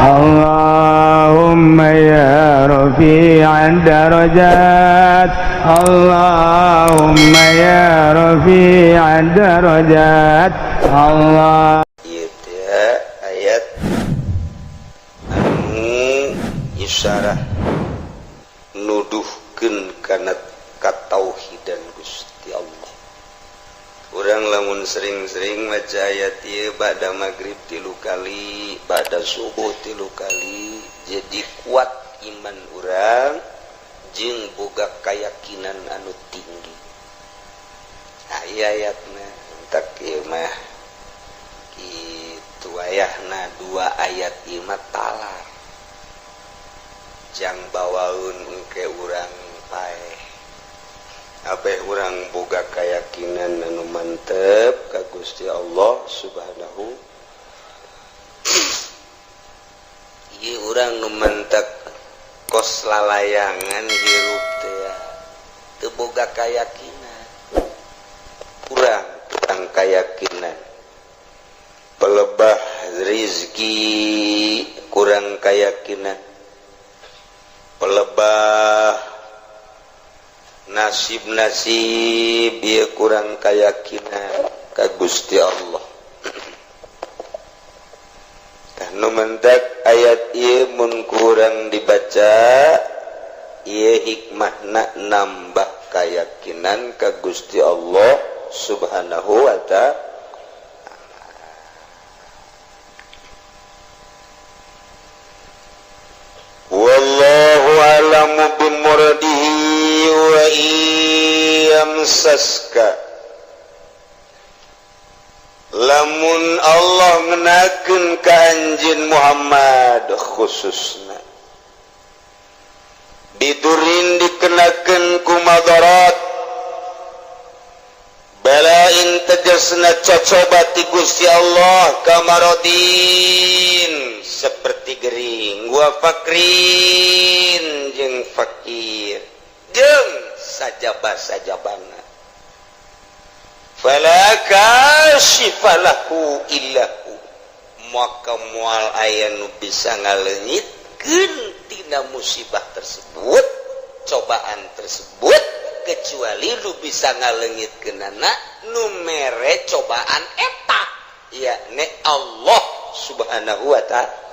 اللهم يا رفيع الدرجات، اللهم يا رفيع الدرجات، الله. Ieu teh ayat anu isyarah nuduhkeun kana katauhidan Gusti Allah. Urang lamun sering-sering maca ayat ieu ba'da maghrib tilu kali, ba'da subuh tilu kali, jadi kuat iman urang jeung boga keyakinan anu tinggi. Nah, ieu ayatna entak ieu mah kitu ayahna dua ayat ieu mah talar jang bawaun engke urang paeh abeh urang boga keyakinan anu mantep ka Gusti Allah Subhanahu. Ieu urang nu mantep kos lalayangan hirup teh teu boga keyakinan, kurang kurang keyakinan, pelebah rizki kurang keyakinan, pelebah nasib-nasib dia kurang keyakinan ka Gusti Allah. Tah, nu mentak ayat ieu mun kurang dibaca ieu hikmahna nambah keyakinan ka Gusti Allah Subhanahu wa Ta'ala. Wallahu a'lamu bimuradihi wa yamsaska, lamun Allah ngenakeun ka anjeun Muhammad khususna, bidurin dikenakeun ku madarat, balain tegasna cocoba ti Gusti Allah, kamarodin seperti gering, wa fakrin jeung fakir jeung sajaba-sajabana, fala kasyifa lahu illahu, maka moal aya nu bisa ngaleungitkeun tina musibah tersebut, cobaan tersebut, kecuali lu bisa ngaleungitkeunana nu mere cobaan eta, yakni Allah Subhanahu wa Ta'ala.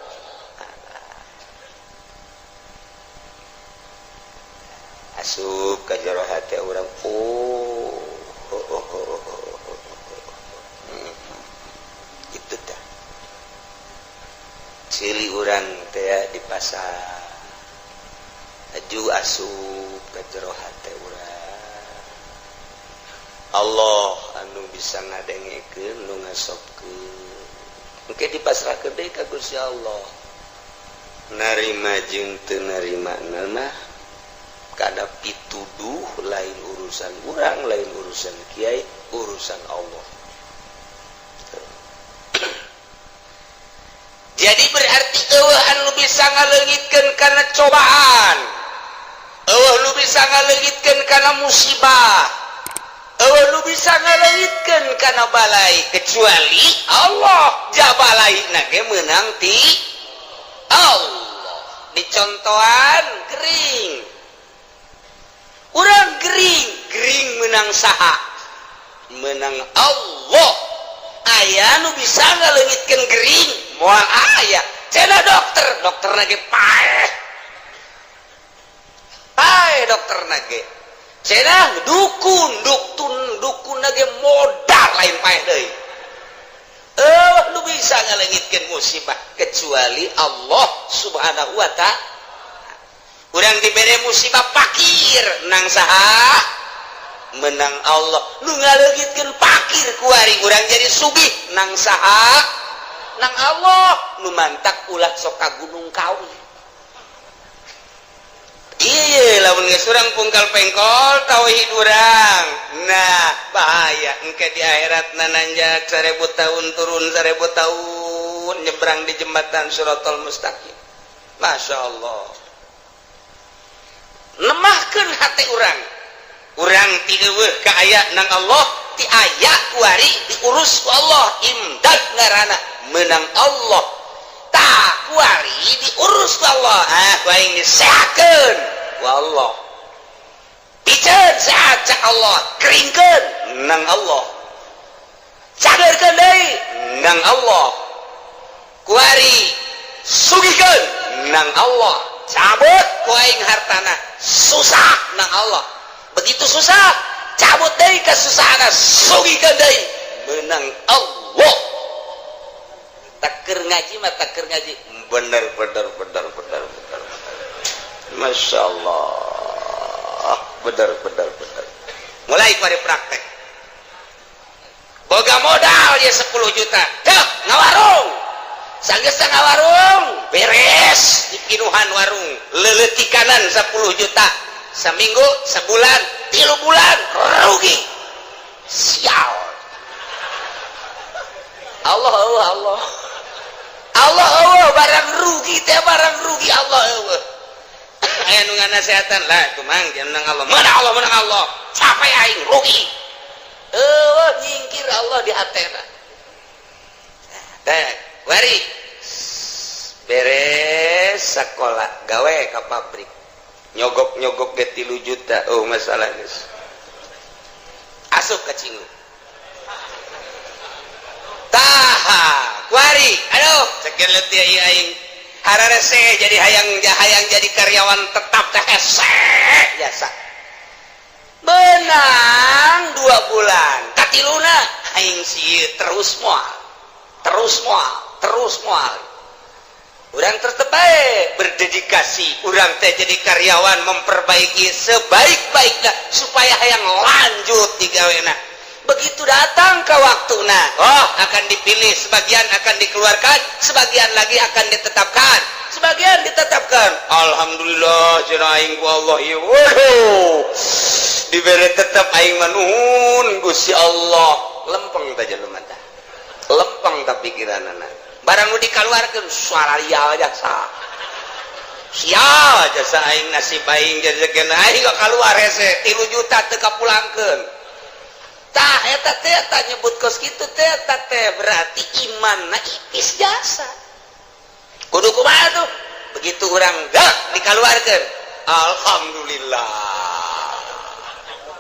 Asup ka jero hate urang, oh. Itu tah cili urang teh di pasar aju asup ka jero hate urang, Allah anu bisa ngadengekeun, nu ngasobkeun. Engke dipasrahkeun deui ka Gusti Allah, narima jeung teu narima mah kada pituduh, lain urusan urang, lain urusan kiai, urusan Allah. Jadi berarti euweuh anu bisa ngaleungitkeun kana cobaan, euweuh nu bisa ngaleungitkeun kana musibah, euweuh nu bisa ngaleungitkeun kana balai kecuali Allah. Jabalai na ge meunang ti Allah. Dicontohan gering, urang gering, gering menang saha? Menang Allah. Aya nu bisa ngaleungitkeun gering? Moal aya. Cenah dokter, dokter ge paeh paeh, dokter ge. Cenah dukun, dukun, dukun ge modal, lain paeh deui. Eh, nu bisa ngaleungitkeun musibah kecuali Allah Subhanahu wa Ta'ala. Urang dibere musibah fakir, nang saha? Menang Allah. Nu ngaleungitkeun fakir kuari urang jadi sugih, nang saha? Nang Allah. Nu mantak ulah sok ka Gunung Kawi. Iya, lamun geus urang pungkal pengkol tauhid urang, nah bahaya engke di akhirat nananjak 1000 tahun, turun 1000 tahun, nyebrang di jembatan Siratal Mustaqim. Masya Allah, lemahkan hati urang, urang ti euweuh ka aya nang Allah, ti aya kuari diurus ku Allah. Imdad ngaranna, menang Allah. Tah, kuari Diurus ku Allah, ah, ku aing disehatkeun ku Allah, piceun sehat cak Allah, keringkeun nang Allah, cagerkeun deui nang Allah, kuari sugihkeun nang Allah, cabut ku aing hartana susah nang Allah. Begitu susah, cabut deui kesusahan, sugihkeun deui menang Allah. Tah, keur ngaji mah, tah, keur ngaji bener bener bener bener bener. Masya Allah, bener bener bener. Mulai pada praktek, boga modal ya 10 juta, deh ngawarung. Sanggeus ngawarung beres, dipinuhan warung leletikanan 10 juta, seminggu, sebulan, 3 bulan rugi. Sial. Allah, Allah, Allah, Allah, Allah. Barang rugi teh, barang rugi, Allah, Allah. Aya nu nganasehatan lah, kumang menang Allah, menang Allah, menang Allah. Capek aing rugi. Oh, nyingkir Allah di hatena teh. Wari beres sekolah, gawe ke pabrik, nyogok-nyogok ge 3 juta. Oh, masalah geus asup ka cingu. Tah, kuari aduh, sekian leutik ieu aing hararese jadi hayang hayang jadi karyawan tetap teh hese jasa. Menang 2 bulan, katiluna aing sih terus moal, terus moal, terus moal. Urang tetep bae berdedikasi, urang teh jadi karyawan memperbaiki sebaik-baiknya supaya hayang lanjut di gawena. Begitu datang ke waktu, nah, oh, akan dipilih, sebagian akan dikeluarkan, sebagian lagi akan ditetapkan, sebagian ditetapkan. Alhamdulillah cenah aing ku Allah ieu, waduh, dibere tetap aing mah, nuhun Gusti Allah. Lempeng teh jelema teh, lempeng tah pikiranana. Barang nu dikeluarkeun, suara jasa sial jasa aing, nasib aing jajakeun aing kok keluar hese 3 juta teu kapulangkeun. Tah, eta teh tah nyebut kos kitu teh, eta teh berarti imanna ipis jasa. Kudu kumaha tuh? Begitu urang gak dikeluarkeun, alhamdulillah.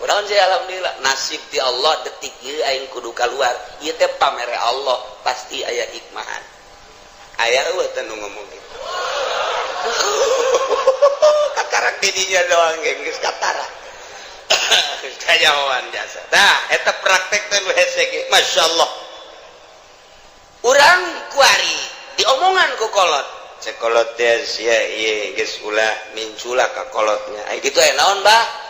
Urang sih alhamdulillah, nasib di Allah detik ieu aing kudu keluar. Ieu teh pamere Allah, pasti aya hikmahan. Aya eueuh teh nu ngomong gitu? Kakarak didinya doang geus katara kajawan jasa. Tah, eta praktek teh nu hese ge, masyaallah. Urang kuari diomongan ku kolot, cek kolot teh, sia ieu geus ulah mincula ka kolotnya. Ai kitu aya naon, Bah?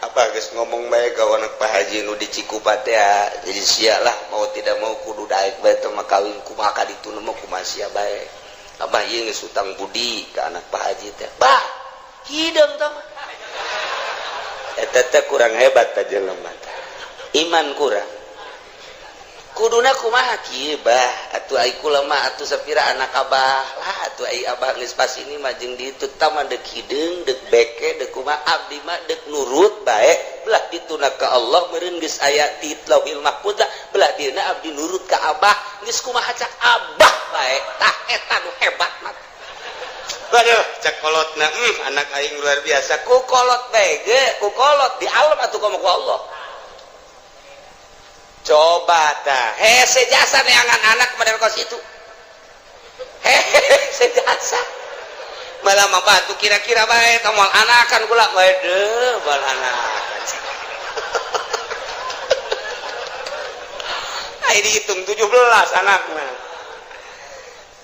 Apa geus ngomong bae ka anak Pak Haji nu di Cikupa teh, jadi sia lah mau tidak mau kudu daek bae teh mah kawin. Kumaha ka ditu mah, kumaha sia bae. Abah ieu geus utang budi ka anak Pak Haji teh. Bah, hideung tah mah. Eta teh kurang hebat teh jelema teh, iman kurang. Kuduna kumaha kieu, Bah? Atuh ai kula mah atuh sapira anak abah lah atuh. Ai abah geus pas ini mah jeung ditu tah mah, deuk hideung, deuk beke, deuk kumaha, abdi mah deuk nurut bae. Belah dituna ka Allah meureun geus aya di Lauhil Mahfuz lah. Belah dieuna abdi nurut ka abah, geus kumaha cak abah bae. Tah, eta nu hebat mah. Waduh, cek kolotna, anak aing luar biasa. Ku kolot bae ge, ku kolot di alam atuh komo ku Allah. Coba tah, hese jasa neangan anak model kos itu. Hese jasa. Malah mah batu kira-kira bae tah moal anakan kula bae deuh, moal anakan. Ai dihitung 17 anakna.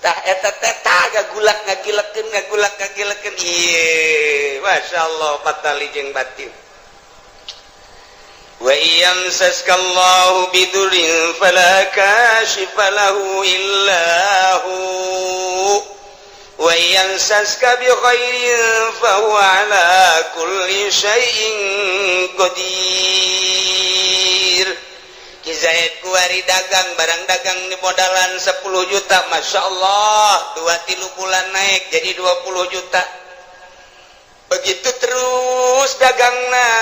Tah, eta teh tah gagulak ngagilekeun, ngagulak ngagilekeun. Ieu, masyaallah, patali jeung batin. Wa yamsaska Allahu bidurrin fala kashifa lahu illa hu wa yamsaska bi khairin fa huwa ala kulli syai'in qadir. Ki Zaid kuari dagang, barang dagang di modalan 10 juta. Masya Allah, 2-3 bulan naik jadi 20 juta. Begitu terus dagangna,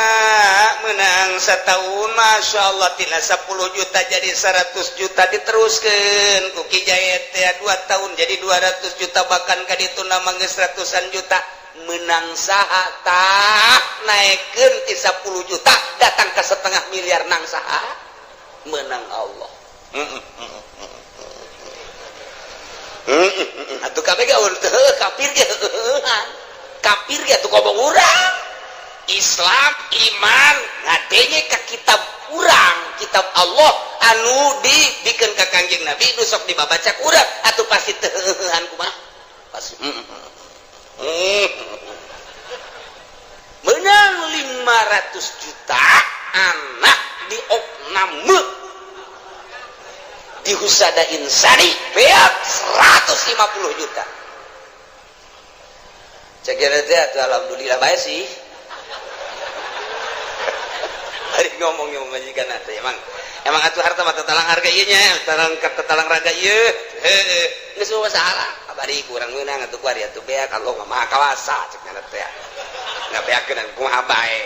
menang setahun, Masya Allah, tina 10 juta jadi 100 juta. Diteruskan ku Ki Jayet ya, 2 tahun jadi 200 juta, bahkan ka ditu nama geus ratusan juta. Menang saha tah? Naikkeun ti 10 juta datang ke setengah miliar, nang saha? Menang Allah. Atuh kabeh gaul teu kafir ge, kafir ge atuh ngomong urang Islam, iman ngadenge ka kitab urang, kitab Allah anu dibikeun ka Kanjeng Nabi, nu sok dibabaca ku urang, atuh pasti teu kumaha, pasti menang 500 juta, anak di opname di Husada Insani, beak 150 juta. Cek teh atuh alhamdulillah bae sih. Hari ngomong ngomong majikan atuh, emang emang atuh harta mah tatalang harga ieu nya, tatalang tatalang raga ieu. Heeh, geus masalah abadi kurang meunang atuh kuari atuh beak, Allah mah maha kawasa, cek teh ngabeakeun kumaha bae.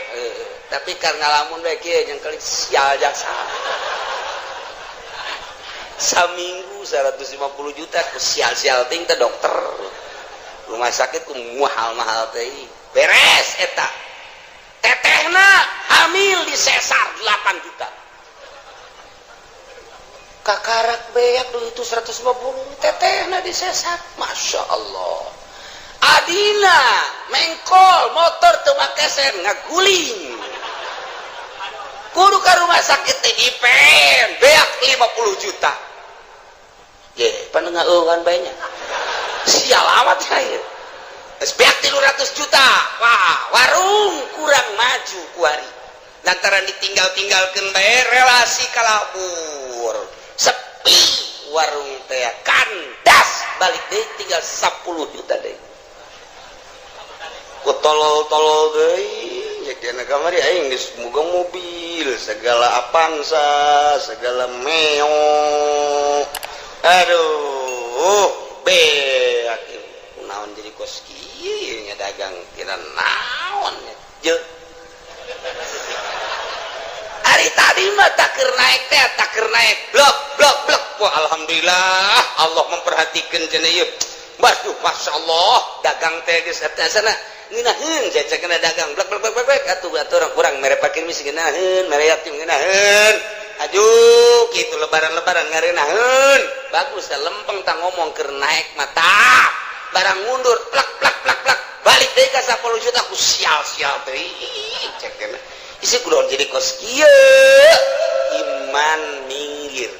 Tapi karena ngalamun bae kieu yang kali sial jasa saminggu 150 juta ku sial-sial ting teh, dokter rumah sakit ku mahal-mahal teh. Beres eta, tetehna hamil di sesar 8 juta, kakarak beak dulu itu 150, tetehna di sesar. Masya Allah, adina mengkol motor teu make sen, ngaguling, kudu ke rumah sakit teh dipen, beak 50 juta. Ye, panengah bae nya, sial amat ya. Geus beak 300 juta. Wah, warung kurang maju kuari lantaran ditinggal-tinggalkeun bae, relasi kalabur, sepi warung teh, kandas. Balik deui tinggal 10 juta deui ku tolol-tolol deui. Ya kena kamari aing geus boga mobil segala, Avanza segala, Meo, aduh, beak. Naon jadi kos kieu nya, dagang kira naon je. Hari tadi mah tak keur naik teh, tak keur naik, blok blok blok. Wah, alhamdulillah Allah memperhatikan cenah ieu. Waduh, masya Allah, dagang teh geus eta sana ngeunaheun saya kena dagang, blek blek blek blek. Atuh atuh urang kurang mere pakir misi ngeunaheun, mere yatim ngeunaheun. Aduh, kitu lebaran-lebaran ngareunaheun. Bagus teh, lempeng tah ngomong keur naik mata. Barang mundur, plak plak plak plak, balik deui ka 10 juta ku sial-sial teh. Cek kena. Isi kudu jadi kos kieu. Iman minggir.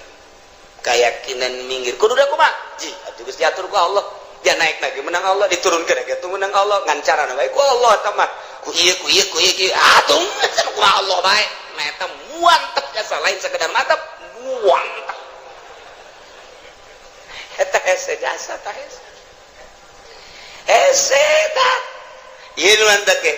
Keyakinan minggir. Kudu da kumaha? Ji, atuh geus diatur ku Allah. Dia naik lagi menang Allah, diturunkan lagi atuh menang Allah, ngan carana bae ku Allah eta mah. Ku ieu ku ieu ku ieu ku ieu atuh kumaha Allah bae. Nah, eta muantep jasa, lain sekedar mantep, muantep. Eta hese jasa tah, hese. Hese tah. Ieu nu mantep ge.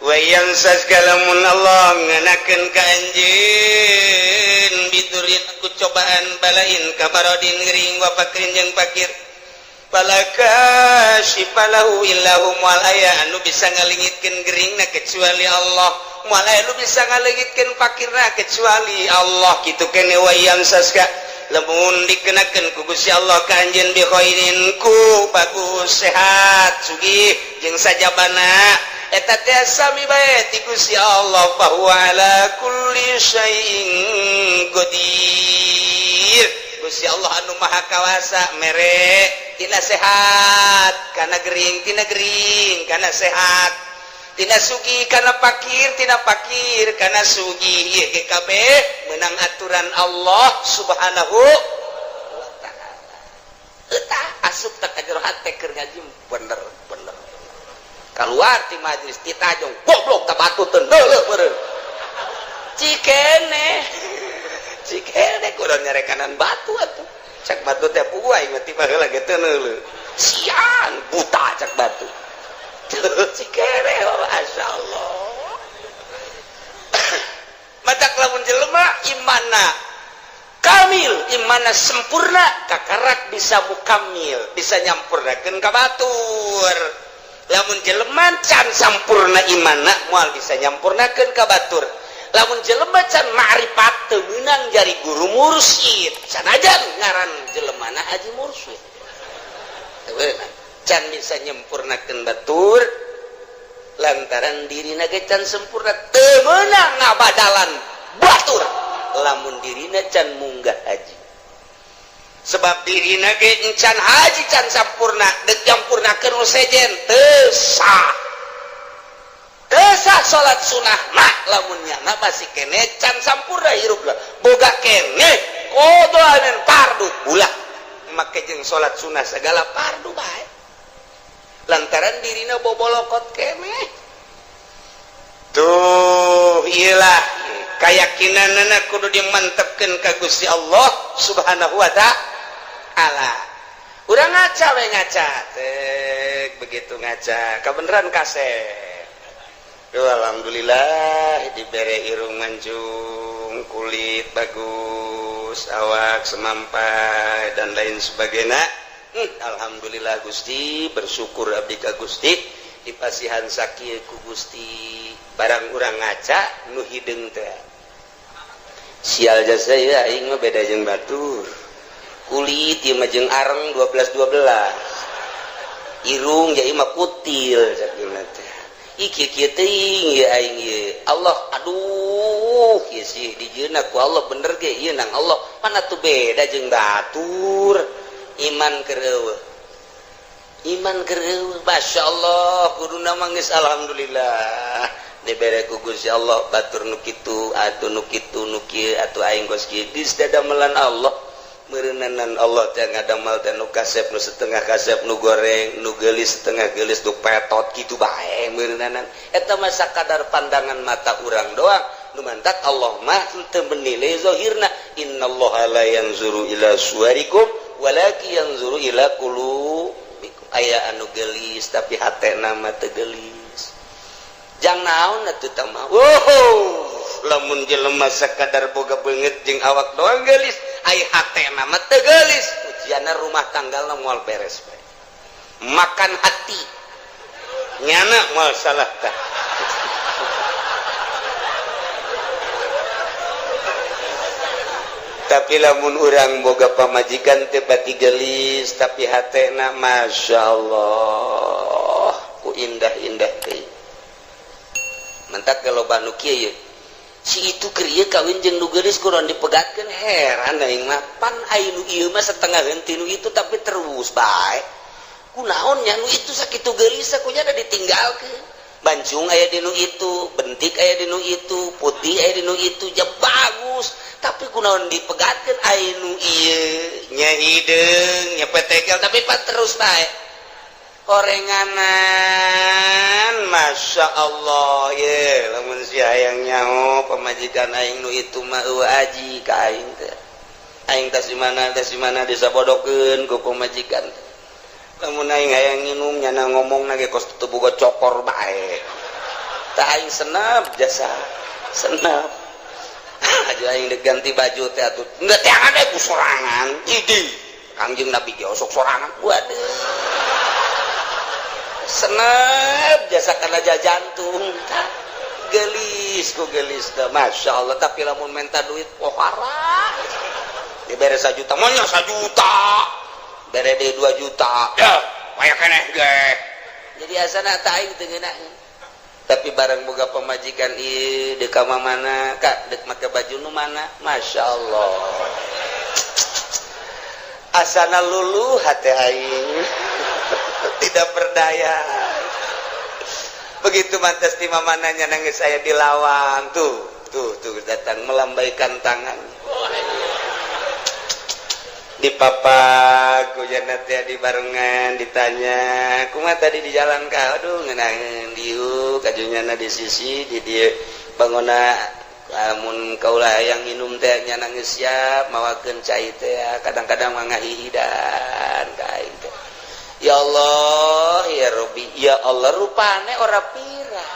Wa yamsaska, lamun Allah ngenakeun ka anjeun, bidurrin ku cobaan, balain kamarodin gering, wa fakrin jeung fakir, fala kasyifa lahu illahu, moal aya anu bisa ngalengitkeun geringna kecuali Allah, moal aya anu bisa ngalengitkeun fakirna kecuali Allah. Kitu kene. Wa yamsaska, lamun dikenakeun ku Gusti Allah ka anjeun, bi khairin ku bagus, sehat, sugih jeung sajabana, eta teh sami bae ti Gusti Allah, bahwa ala kulli syai'in qadir. Gusti Allah anu maha kawasa mere tina sehat kana gering, tina gering kana sehat, tina sugih kana pakir, tina pakir kana sugih. Ieu ge kabeh menang aturan Allah Subhanahu wa Ta'ala. Eta asup tak ka jero hate keur ngaji bener bener, keluar ti majlis ti tajong, goblok tak batu teu neuleuh meureun. Cikene cikene kudu nyarekanan batu atuh. Cak batu teh, puguh aing mah ti baheula ge teu neuleuh, sian buta, cak batu. Cikene, masya Allah. Matak lamun jelema imana kamil, imana sempurna, kakarak bisa mukamil, bisa nyampurnakeun ka batur. Lamun jelema can sampurna imanna, moal bisa nyampurnakeun ka batur. Lamun jelema can ma'rifat, teu meunang jari guru mursyid, sanajan ngaran jelemana haji mursyid. Teu meunang, can bisa nyempurnakeun batur lantaran dirina ge can sempurna. Teu meunang ngabadalan batur lamun dirina can munggah haji, sebab dirina ge encan haji, can sampurna. Dek nyampurnakeun nu sejen, teu sah, teu sah salat sunah mah lamun nyana masih kene can sampurna hirup lah, boga kene qadha fardu. Ulah make jeung salat sunah segala fardu bae lantaran dirina bobolokot kene. Tuh, iyalah keyakinan kudu dimantepkeun ka Gusti Allah Subhanahu wa Ta'ala. Urang ngaca we, ngaca tek, begitu ngaca kebenaran kasep. Duh, alhamdulillah dibere irung mancung, kulit bagus, awak semampai, dan lain sebagainya. Alhamdulillah Gusti, bersyukur abdi ka Gusti dipasihan sakieu ku Gusti. Barang urang ngaca nu hideung teh, sial jasa ya, aing mah beda jeung batur, kulit ieu mah jeung areng 12 12, irung ya mah kutil sakieu teh. Iki kieu teuing ya aing ieu. Allah, aduh, ieu sih dijieunna ku Allah, bener ge ieu nang Allah, mana tuh beda jeung batur. Iman keur eueuh, iman keur eueuh. Masya Allah, kuduna mah geus alhamdulillah dibere ku Gusti Allah, batur nu kitu atuh, nu kitu, nu kieu atuh, aing kos kieu geus dadamelan Allah. Meureunanan Allah teh ngadamel teh nu kasep, nu setengah kasep, nu goreng, nu geulis, setengah geulis, nu petot kitu bae meureunanan. Eta mah sakadar pandangan mata urang doang. Nu mantak Allah mah teu menilai zahirna. Innallaha la yanzuru ila suwarikum walakin yanzuru ila qulubikum. Aya anu geulis tapi hatena mah teu geulis, jang naon atuh tah mah? Wow, lamun jelema sakadar boga beungeut jeung awak doang geulis, ai hatena mah teu geulis, ujianna rumah tanggalna moal beres bae, makan hati nyana moal salah tah. Tapi lamun urang boga pamajikan teu pati geulis tapi hatena Masya Allah ku indah-indah teh, mentak kalau nu kieu si itu keur ieu kawin jeung nu geulis kurang dipegatkeun. Heran aing mah, pan ai nu ieu mah setengah henti nu itu tapi terus bae. Kunaon nya nu itu sakitu geulis kunya da ditinggalkeun? Bancung aya di nu itu, bentik aya di nu itu, putih aya di nu itu, ja bagus, tapi kunaon dipegatkeun? Ai nu ieu nya hideung nya petekel tapi pan terus bae orenganan. Masya Allah ye, lamun si hayang nyaho pamajikan aing nu itu mah eueuh aji ka aing teh. Aing tas di mana, tas di mana, disabodokeun ku pamajikan teh. Lamun aing hayang nginum, nyana ngomong ge kos teu boga cokor bae tah. Aing senap jasa senap aja, aing dek ganti baju teh atuh enggak teangan ku sorangan. Idi Kangjeng Nabi ge osok sorangan. Waduh, senep jasa karena jantung tah, gelis ku gelis dah, Masya Allah. Tapi lamun minta duit pohara, dibere 1 juta maunya 1 juta, bere deui 2 juta ya kayak keneh ge jadi asana tak aing teu ngeunaheun. Tapi barang boga pamajikan ieu, deuk ka mana kak, dek make baju nu mana, Masya Allah, asana luluh hati aing, tidak berdaya. Begitu mantas di mananya nangis saya di lawang, tuh tuh tuh datang melambaikan tangan di papak hujan teh di barengan, ditanya, "Kumaha tadi di jalan ka?" "Aduh, ngeunaheun." Diuk kajunyana di sisi di dieu bangona. Lamun kaula hayang minum teh nya nangis siap mawakeun cai teh, kadang-kadang mah ngahihidan ka aing teh. Ya Allah ya Rabbi, ya Allah, rupane ora pira.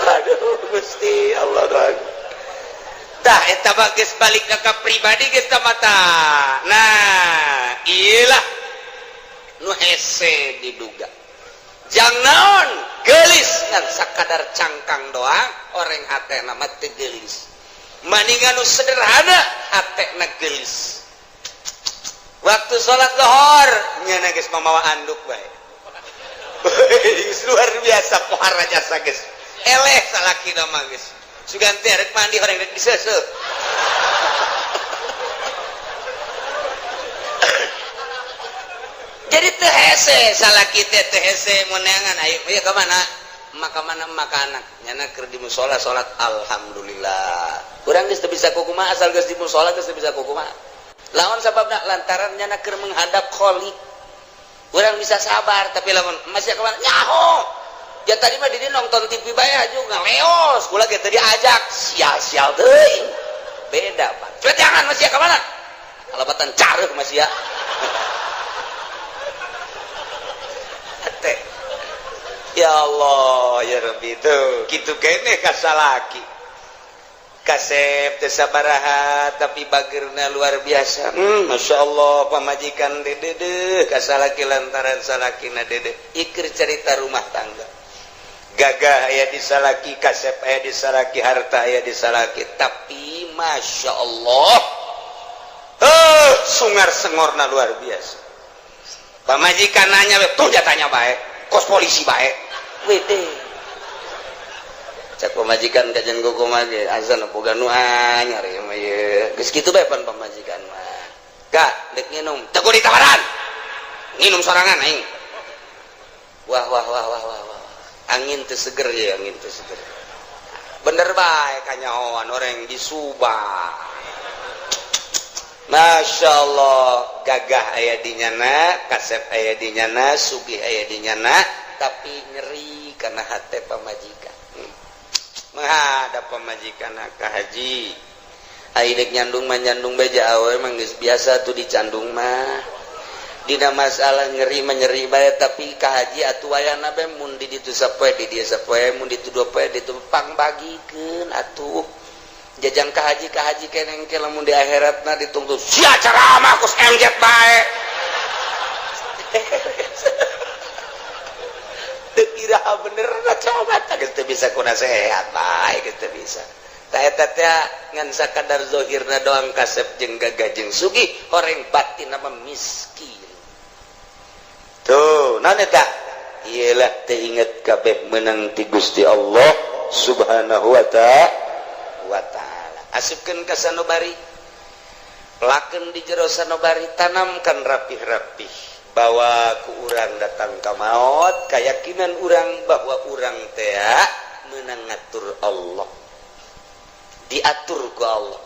Aduh Gusti Allah. Tah, eta mah geus balik ka pribadi geus mata. Nah. Ilah nu hese diduga. Jang naon gelis ngan sakadar cangkang doang, orang hatena mah teu geulis. Maningan nu sederhana hatena geulis. Waktu salat lohor nyana geus mamawa anduk bae. Luar biasa pohara jasa geus. Eleh salakina mah geus. Sugan teh rek mandi horeng rek diseuseuh. Jadi teu hese salaki teh teu hese meunangan ayo ieu ka mana? Maka mana maka anak nyana keur di musala salat alhamdulillah. Urang geus teu bisa kukumaha asal geus di musala geus teu bisa kukumaha. Lawan sababna lantaran nyana keur menghadap Khalik. Urang bisa sabar tapi lamun masih ka mana nyaho. Ya tadi mah di nonton TV bae aju ngaleos, kula ge teu diajak, sia-sia teuing. Beda, Pak. Coba jangan masih ka mana? Kalebatan careuh masih ya. Teh. Ya Allah, ya Rabbi tuh. Kitu keneh ka salaki. Kasep teu sabaraha tapi bageurna luar biasa. Masya Allah pamajikan dedeh ka salaki lantaran salakina dedeh. Ikir cerita rumah tangga. Gagah aya di salaki, kasep aya di salaki, harta aya di salaki, tapi Masya Allah sungar sengorna luar biasa. Pamajikan nanya tuh jatanya bae, kos polisi bae. Wede. Cak pamajikan kajian kumaha ge azan boga nu anyar ieu mah ieu. Geus kitu bae pan pamajikan mah. Gak dek nginum, teu kudu ditawaran. Nginum sorangan aing. Wah wah wah wah wah wah. Angin teu seger ya, angin teu seger. Bener bae kanyahoan orang di Subang. Masya Allah, gagah aya di nyana, kasep aya di nyana, sugih aya di nyana, tapi nyeri karena hate pamajikan. Menghadap pamajikan ka haji. Ai dek nyandung mah nyandung beja awe mah geus biasa tuh dicandung mah. Dina masalah nyeri mah nyeri bae tapi ka haji atuh wayana bae mun di ditu sapoe di dieu sapoe mun ditu dua poe ditu pangbagikeun atuh. Jajang ka haji keneng ke lamun di akhiratna ditungtu sia ceramah kus MZ bae. Teu iraha bener na coba tah geus teu bisa ku nasehat bae geus teu bisa. Tah eta teh ngan sakadar zahirna doang kasep jeung gagah jeung sugih horeng batin mah miskin. Tuh naon eta? Iyalah teu inget kabeh meunang ti Gusti Allah Subhanahu wa ta'ala. Asupkeun ka sanobari, lakeun di jero sanobari, tanamkan rapih-rapih bahwa ku urang datang ka maot, keyakinan urang bahwa urang teh meunang ngatur Allah, diatur ku Allah,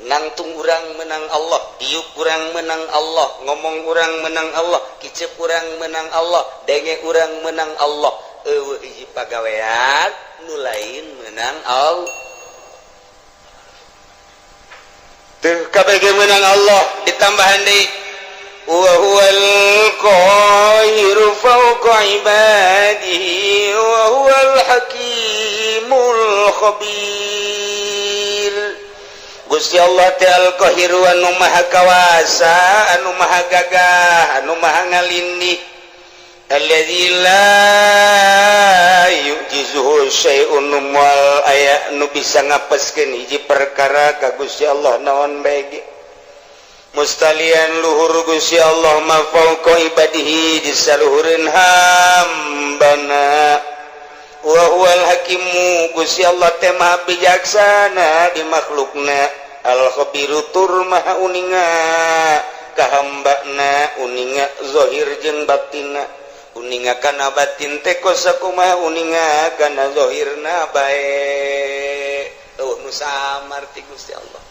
nangtung urang menang Allah, diuk urang menang Allah, ngomong urang menang Allah, kicep urang menang Allah, denge urang menang Allah, eueuh hiji pagawean nu lain menang Allah. Tuh KBG menang Allah ditambahan deui wa huwal qahiru fawqa ibadihi wa huwal hakimul khabir. Gusti Allah teh al-qahiru anu maha kawasa, anu maha gagah, anu maha ngalindih. Alladzi la yu'jizuhu syai'un wal aya nu bisa ngapeskeun hiji perkara ka Gusti Allah naon bae ge. Mustalian luhur Gusti Allah ma fauqa ibadihi disaluhureun hambana. Wa huwal hakimu Gusti Allah teh maha bijaksana di makhlukna, al khabiru tur maha uninga ka hambana, uninga zahir jeung batinna. Uninga kana batin teh kosakumaha uninga kana zahirna bae. Eueuh nu samar ti Gusti Allah.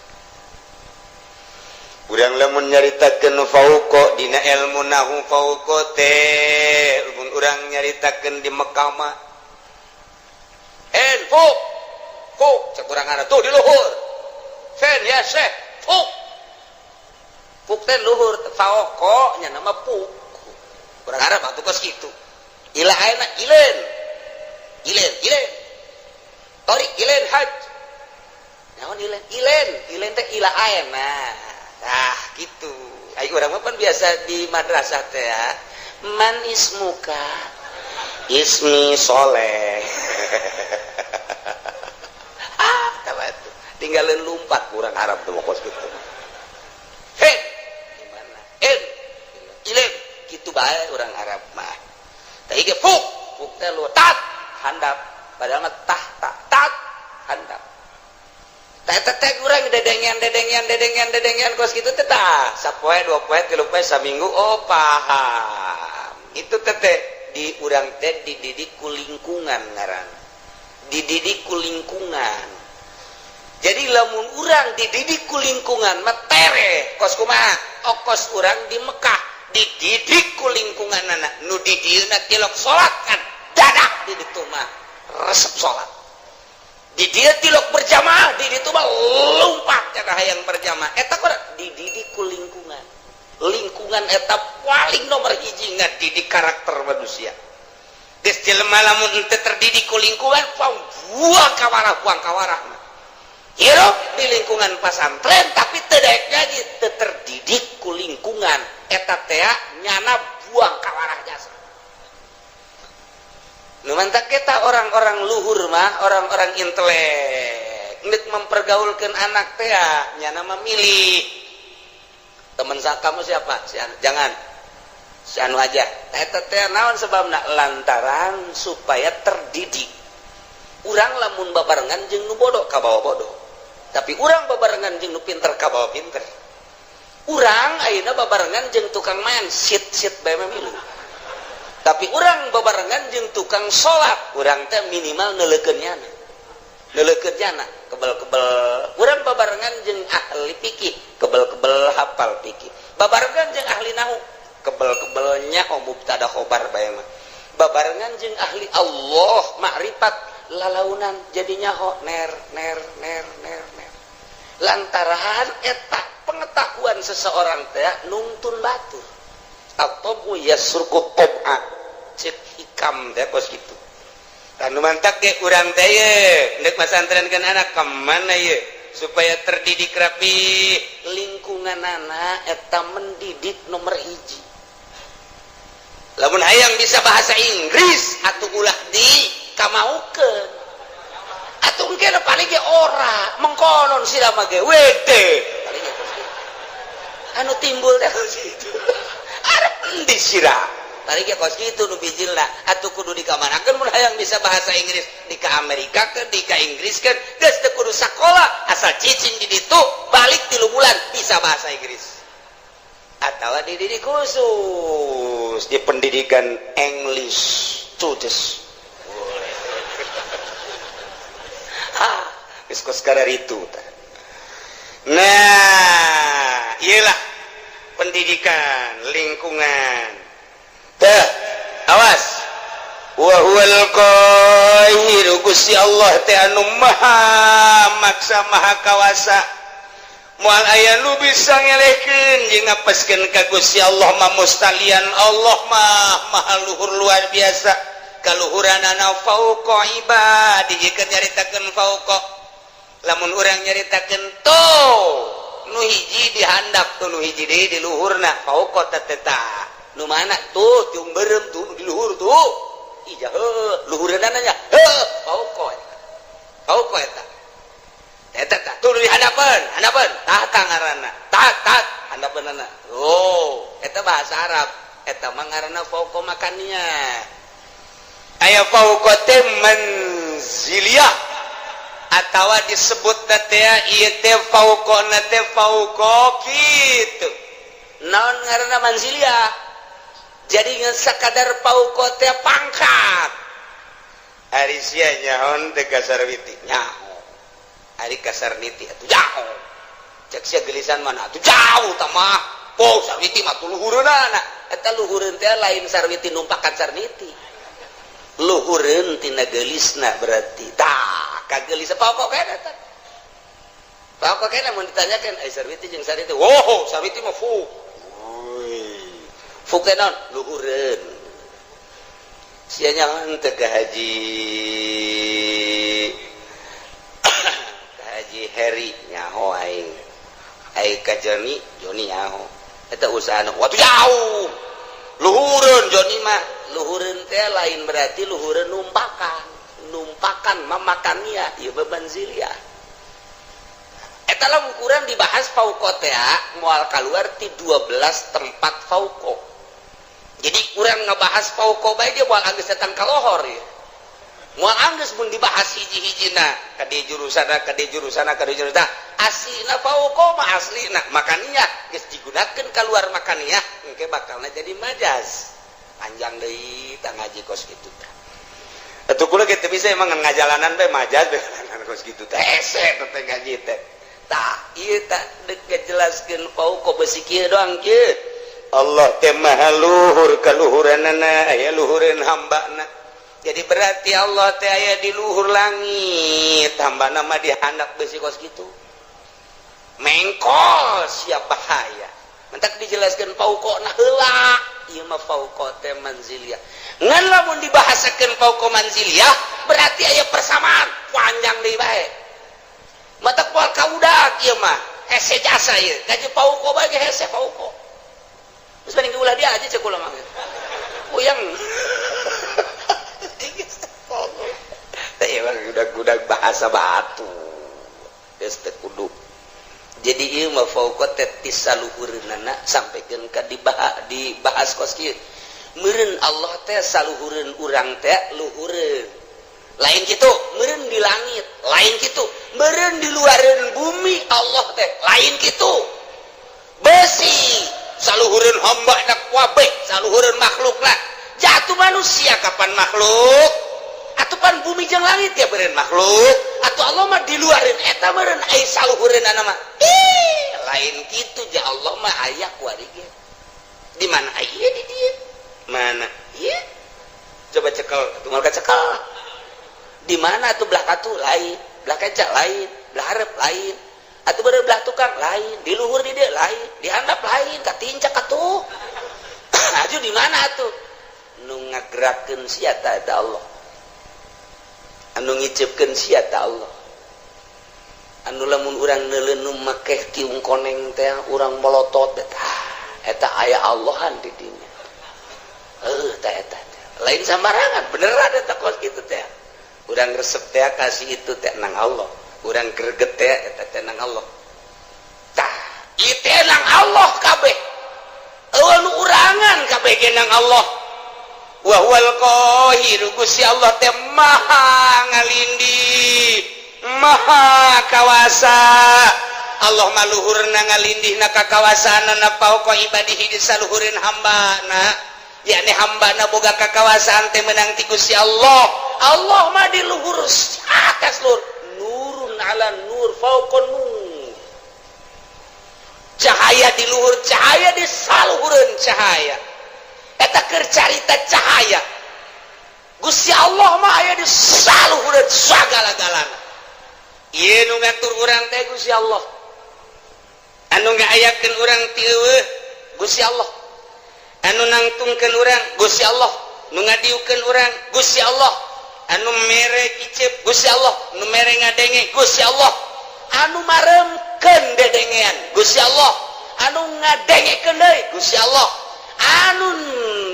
Urang lamun nyaritakeun fauqa dina ilmu nahu fauqa teh mun urang nyaritakeun di Mekah mah en fuk fuk cek urang ada tuh di luhur. Fen ya syekh fuk. Fuk teh luhur fauqa nya nama fuk. Urang Arab atuh kos kitu. Ila ayeuna ilen. Ilen, ilen. Torik ilen haj. Naon ilen? Ilen, ilen teh ila ayeuna. Tah kitu. Aing urang mah pan biasa di madrasah teh ya. Man ismuka? Ismi Soleh. Ah, tahu tinggalin lumpat kurang Arab tuh kos gitu. Hei, gimana? Eh, ilim gitu bae orang Arab mah. Tapi ge fuk, fuk teh lu tat handap, padahal mah tah tak tat handap. Teh teh urang dedengean dedengean dedengean dedengean kos gitu teh tah. Sapoe, 2 poe, 3 poe, saminggu, oh paham. Itu teh teh di urang teh dididik ku lingkungan ngaran. Dididik ku lingkungan. Jadi lamun urang dididik ku lingkungan mah tere kos kumaha? Okos urang di Mekah dididik ku lingkungan anak nu di dieuna tilok salat kan dadak di ditu mah resep salat. Di dieu tilok berjamaah, di ditu mah lompat kana hayang berjamaah. Eta kurang dididik ku lingkungan. Lingkungan eta paling nomor hiji ngadidik karakter manusia. Geus jelema lamun henteu terdidik ku lingkungan, buang kawarah, buang kawarah. Hirup di lingkungan pasantren tapi teu daek ngaji, teu terdidik ku lingkungan eta teh nyana buang kawarah jasa. Nu mantak kita orang-orang luhur mah, orang-orang intelek nek mempergaulkan anak teh nyana memilih teman kamu siapa, si anu, jangan si anu aja. Eta teh naon sebabna? Lantaran supaya terdidik. Urang lamun babarengan jeung nu bodoh kabawa bodoh, tapi urang babarengan jeung nu pinter kabawa pinter. Urang ayeuna babarengan jeung tukang main sit sit bae milu, tapi urang babarengan jeung tukang salat, urang teh minimal neuleukeun nyana, neuleukeun nyana kebel-kebel. Urang babarengan jeung ahli fikih, kebel-kebel hafal fikih. Babarengan jeung ahli nahu, kebel-kebelnya oh mubtada khobar bae mah. Babarengan jeung ahli Allah makrifat, lalaunan jadinya ho ner ner ner ner ner. Lantaran eta pengetahuan seseorang teh nungtun batur atau yasruqu tob'a, cek hikam teh kos gitu. Tanu mantak ge urang teh ye nek masantrenkeun anak kemana ye supaya terdidik rapi, lingkungan anak eta mendidik nomor hiji. Lamun hayang bisa bahasa Inggris atau ulah di kamaukeun atuh, engke paling ge ora mengkonon sira mah ge wede paling ge anu timbul teh kos gitu. Arep endi sira? Paling ge kos kitu nu bijilna. Atuh kudu dikamanakeun mun hayang bisa bahasa Inggris? Di ka Amerika ke, di ka Inggris ke? Geus teu kudu sakola, asal cicing di ditu, balik 3 bulan bisa bahasa Inggris. Atau dididik khusus di pendidikan English Cudes boleh. Ah, geus kos itu. Nah, iyalah pendidikan lingkungan teh. Awas, wa huwal qahiru, Gusti Allah teh anu maha maksa, maha kawasa, moal aya nu bisa ngelehkeun jeung ngapeskeun ka Gusti Allah mah. Mustalian Allah mah maha luhur, luar biasa kaluhuranana. Fauqa ibadi jika nyaritakeun fauqa, lamun urang nyaritakeun tuh nu hiji di handap tuh, nu hiji deui di luhurna, fauqa teh nu mana tuh? Tiung beureum tuh di luhur tuh. Ija heuh luhureunana nya heuh fauqa eta, fauqa eta. Eta tah tuh di handapeun, handapeun tah ngaranna, tah tah handapeunana. Oh, eta bahasa Arab, eta mah ngaranna fauqa makannya. Aya fauqa teh manziliyah atawa disebut teh ieu teh fauqa teh fauqa kitu. Naon ngaranna manziliyah? Jadi ngan sakadar fauqa teh pangkat. Ari sia nyaho teh ka Sarwiti? Nyaho. Ari ka Sarniti atuh jauh. Cek sia gelisan mana atuh jauh tah mah. Oh, Sarwiti mah tuh luhureunana. Eta luhureun teh lain Sarwiti numpakan Sarniti, luhureun tina geulisna berarti. Tah kagelis pokok kene eta, pokok kene. Mun ditanyakeun ai Sarwiti jeung Sarniti, wow, Sarwiti mah fu fu teh naon? Luhureun. Sia nyaho teh ka Haji, ka Haji Heri? Nyaho aing. Ai ka Joni? Joni nyaho. Eta usaha waktu jauh luhureun. Joni mah luhureun teh lain berarti luhureun numpakan, numpakan memakannya ieu manziliyah. Eta lah ukuran dibahas fauqo teh moal keluar ti 12 tempat fauqo. Jadi urang ngebahas fauqo bae dia moal anggeus datang ka lohor ya, moal anggeus mun dibahas hiji-hijina ka di jurusana, ka di jurusana, ka di jurusana. Aslina fauqo mah aslina makaniah, geus digunakeun keluar makaniah, engke bakalna jadi majaz, panjang deui tah ngaji kos kitu tah. Atuh kula ge teu bisa emang ngajalanan bae majaz bae kos kitu teh, hese teh ngaji teh. Tah, ieu tah deuk ngajelaskeun fauqo besi kieu doang kieu. Allah teh maha luhur kaluhuranana, aya luhureun hambana. Jadi berarti Allah teh aya di luhur langit, hambana mah di handap besi kos kitu mengkol, siap bahaya. Mentak dijelaskan fauqo nah heula. Ieu mah fauqo teh manziliyah. Ngan lamun dibahasakeun fauqo manziliyah berarti aya persamaan, panjang deui bae. Matak moal kaudak ieu mah, hese jasa ieu gaji fauqo bae ge hese fauqo. Terus banding ulah dia aja cek kula mah. Puyeng. Teh emang udah bahasa batu. Geus teu kudu. Jadi ieu mah fauqa teh ti saluhureunana sampaikeun ka dibahas kos kieu. Meureun Allah teh saluhureun urang teh luhureun. Lain kitu, meureun di langit, lain kitu, meureun di luareun bumi Allah teh, lain kitu. Besi saluhureun hamba nak wabeh, saluhureun makhluk lah. Jatuh manusia kapan makhluk? Atuh pan bumi jeung langit ya beureun makhluk. Atuh Allah mah di luareun eta meureun ai saluhureunana mah. Ih, lain kitu ja Allah mah aya kuari ge. Di mana aya di dieu? Mana? Ieu. Coba cekel, atuh moal kacekel. Di mana tuh belah katu lain, belah kaca lain, belah hareup lain. Atuh beureum belah tukang lain, di luhur di dieu lain, di handap lain, katincak atuh. Aju di mana atuh? Nu ngagerakeun sia ta eta Allah. Anu ngicepkeun sia ta Allah. Anu lamun urang neuleun nu make tiung koneng teh urang molotot teh, eta aya Allahan di dinya. Heuh, tah eta teh. Lain sambarangan, beneran eta kos kitu teh. Urang resep teh kasih itu teh nang Allah. Urang greget teh eta teh nang Allah. Tah, ieu teh nang Allah kabeh. Eueuh nu urangan kabeh ge nang Allah. Wa huwal qahir, Gusti Allah teh maha ngalindih, maha kawasa. Allah mah luhurna ngalindihna kakawasaanana fauqa ibadihi di saluhureun hambana. Yakni hambana boga kakawasaan teh menang ti Gusti Allah. Allah mah di luhur atas luhur. Nurun ala nur, fauqa nur. Cahaya di luhur cahaya, di saluhureun cahaya. Eta keur carita cahaya. Gusti Allah mah aya di saluhureun sagala-galana. Ieu nu ngatur urang teh Gusti Allah. Anu ngaayakeun urang ti eueuh Gusti Allah. Anu nangtungkeun urang Gusti Allah, nu ngadiukeun urang Gusti Allah, anu mere icip Gusti Allah, nu mere ngadenge Gusti Allah, anu maremkeun dedengean Gusti Allah, anu ngadengekeun deui Gusti Allah, anu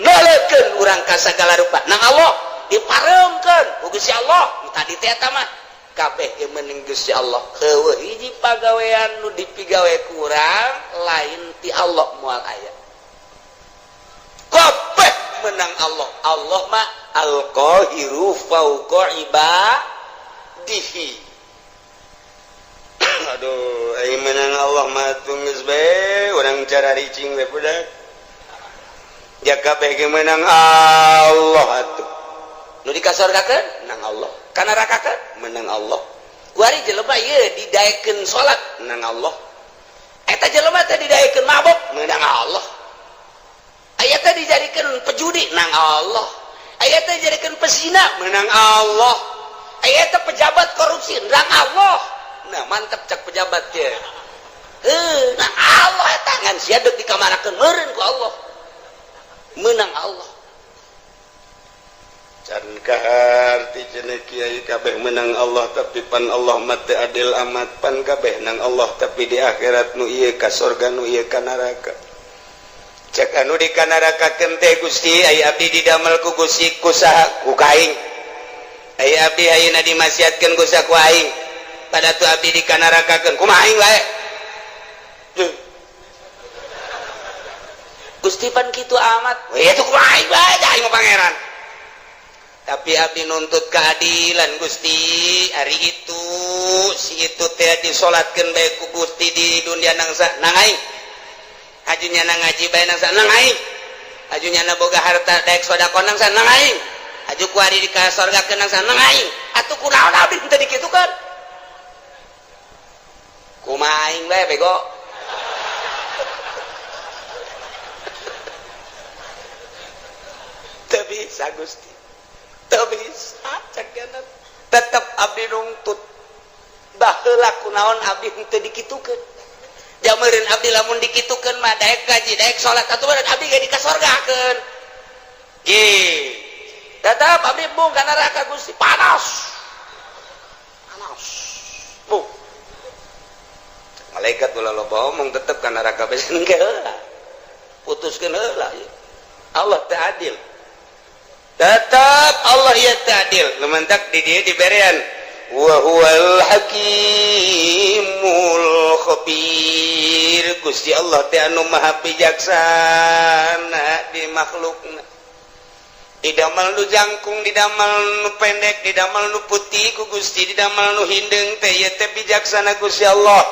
neuleukeun urang ka sagala rupa nang Allah, diparemkeun ku Gusti Allah. Nu tadi teh eta mah kabeh ge mending Gusti Allah. Eueuh hiji pagawean nu dipigawe ku urang lain ti Allah moal aya. Kabeh menang Allah. Allah mah al-qahiru fauqa ibadihi. Aduh, ai menang Allah mah tunggus bae urang cara ricing we budak. Ja kabeh ge menang Allah atuh. Nu dikasorgakeun nang Allah, ka nerakakeun menang Allah. Kuari jelema ieu didaekeun salat nang Allah. Eta jelema teh didaekeun mabok menang Allah. Aya teh dijadikeun pejudi nang Allah. Aya teh dijadikeun pesina menang Allah. Aya teh pejabat korupsi nang Allah. Nah, mantep cak pejabat ge. Heuh, nang Allah eta ngan sia deuk dikamanakeun meureun ku Allah. Menang Allah. Can kaharti cenah kiai kabeh menang Allah, tapi pan Allah mah teu adil amat. Pan kabeh nang Allah, tapi di akhirat nu ieu ka sorga, nu ieu ka neraka. Cek anu dikanarakakeun teh, Gusti, ai abdi didamel ku Gusti ku saha? Ku kaing. Ai abdi ayeuna dimaksiatkeun ku saha? Ku aing. Pada tu abdi dikanarakakeun kumaha aing wae? Duh. Gusti, pan kitu amat. We itu kumaha aing wae, aing mah pangeran. Tapi abdi nuntut keadilan, Gusti. Ari itu si itu teh disolatkeun bae ku Gusti di dunia nangsa nang aing. Haju nyana ngaji bae nangsa nang aing. Haju nyana boga harta daek sedekah nangsa nang aing. Haju kuari di ka sorgakeun nangsa nang aing. Atuh kunaon abdi teu dikitukeun? Kumaha aing bae, bego. Teu bisa, Gusti. Teu bisa cek. Tetep abdi nuntut. Baheula kunaon abdi henteu dikitukeun? Jameureun abdi lamun dikitukeun mah daek gaji, daek salat, atuh meureun abdi ge dikasorgakeun. Ye. Tetep abdi embung ka neraka, Gusti, panas. Panas. Bu. Malaikat ulah loba omong, tetep ka neraka bae heula. Putuskeun heula. Allah teh adil. Tetap Allah ya adil. Lumantak di dia diberian wa huwal hakimul khabir. Gusti Allah teh anu maha bijaksana di makhlukna, didamel nu jangkung, didamel nu pendek, didamel nu putih ku Gusti, didamel nu hindeung teh, ieu teh bijaksana Gusti Allah.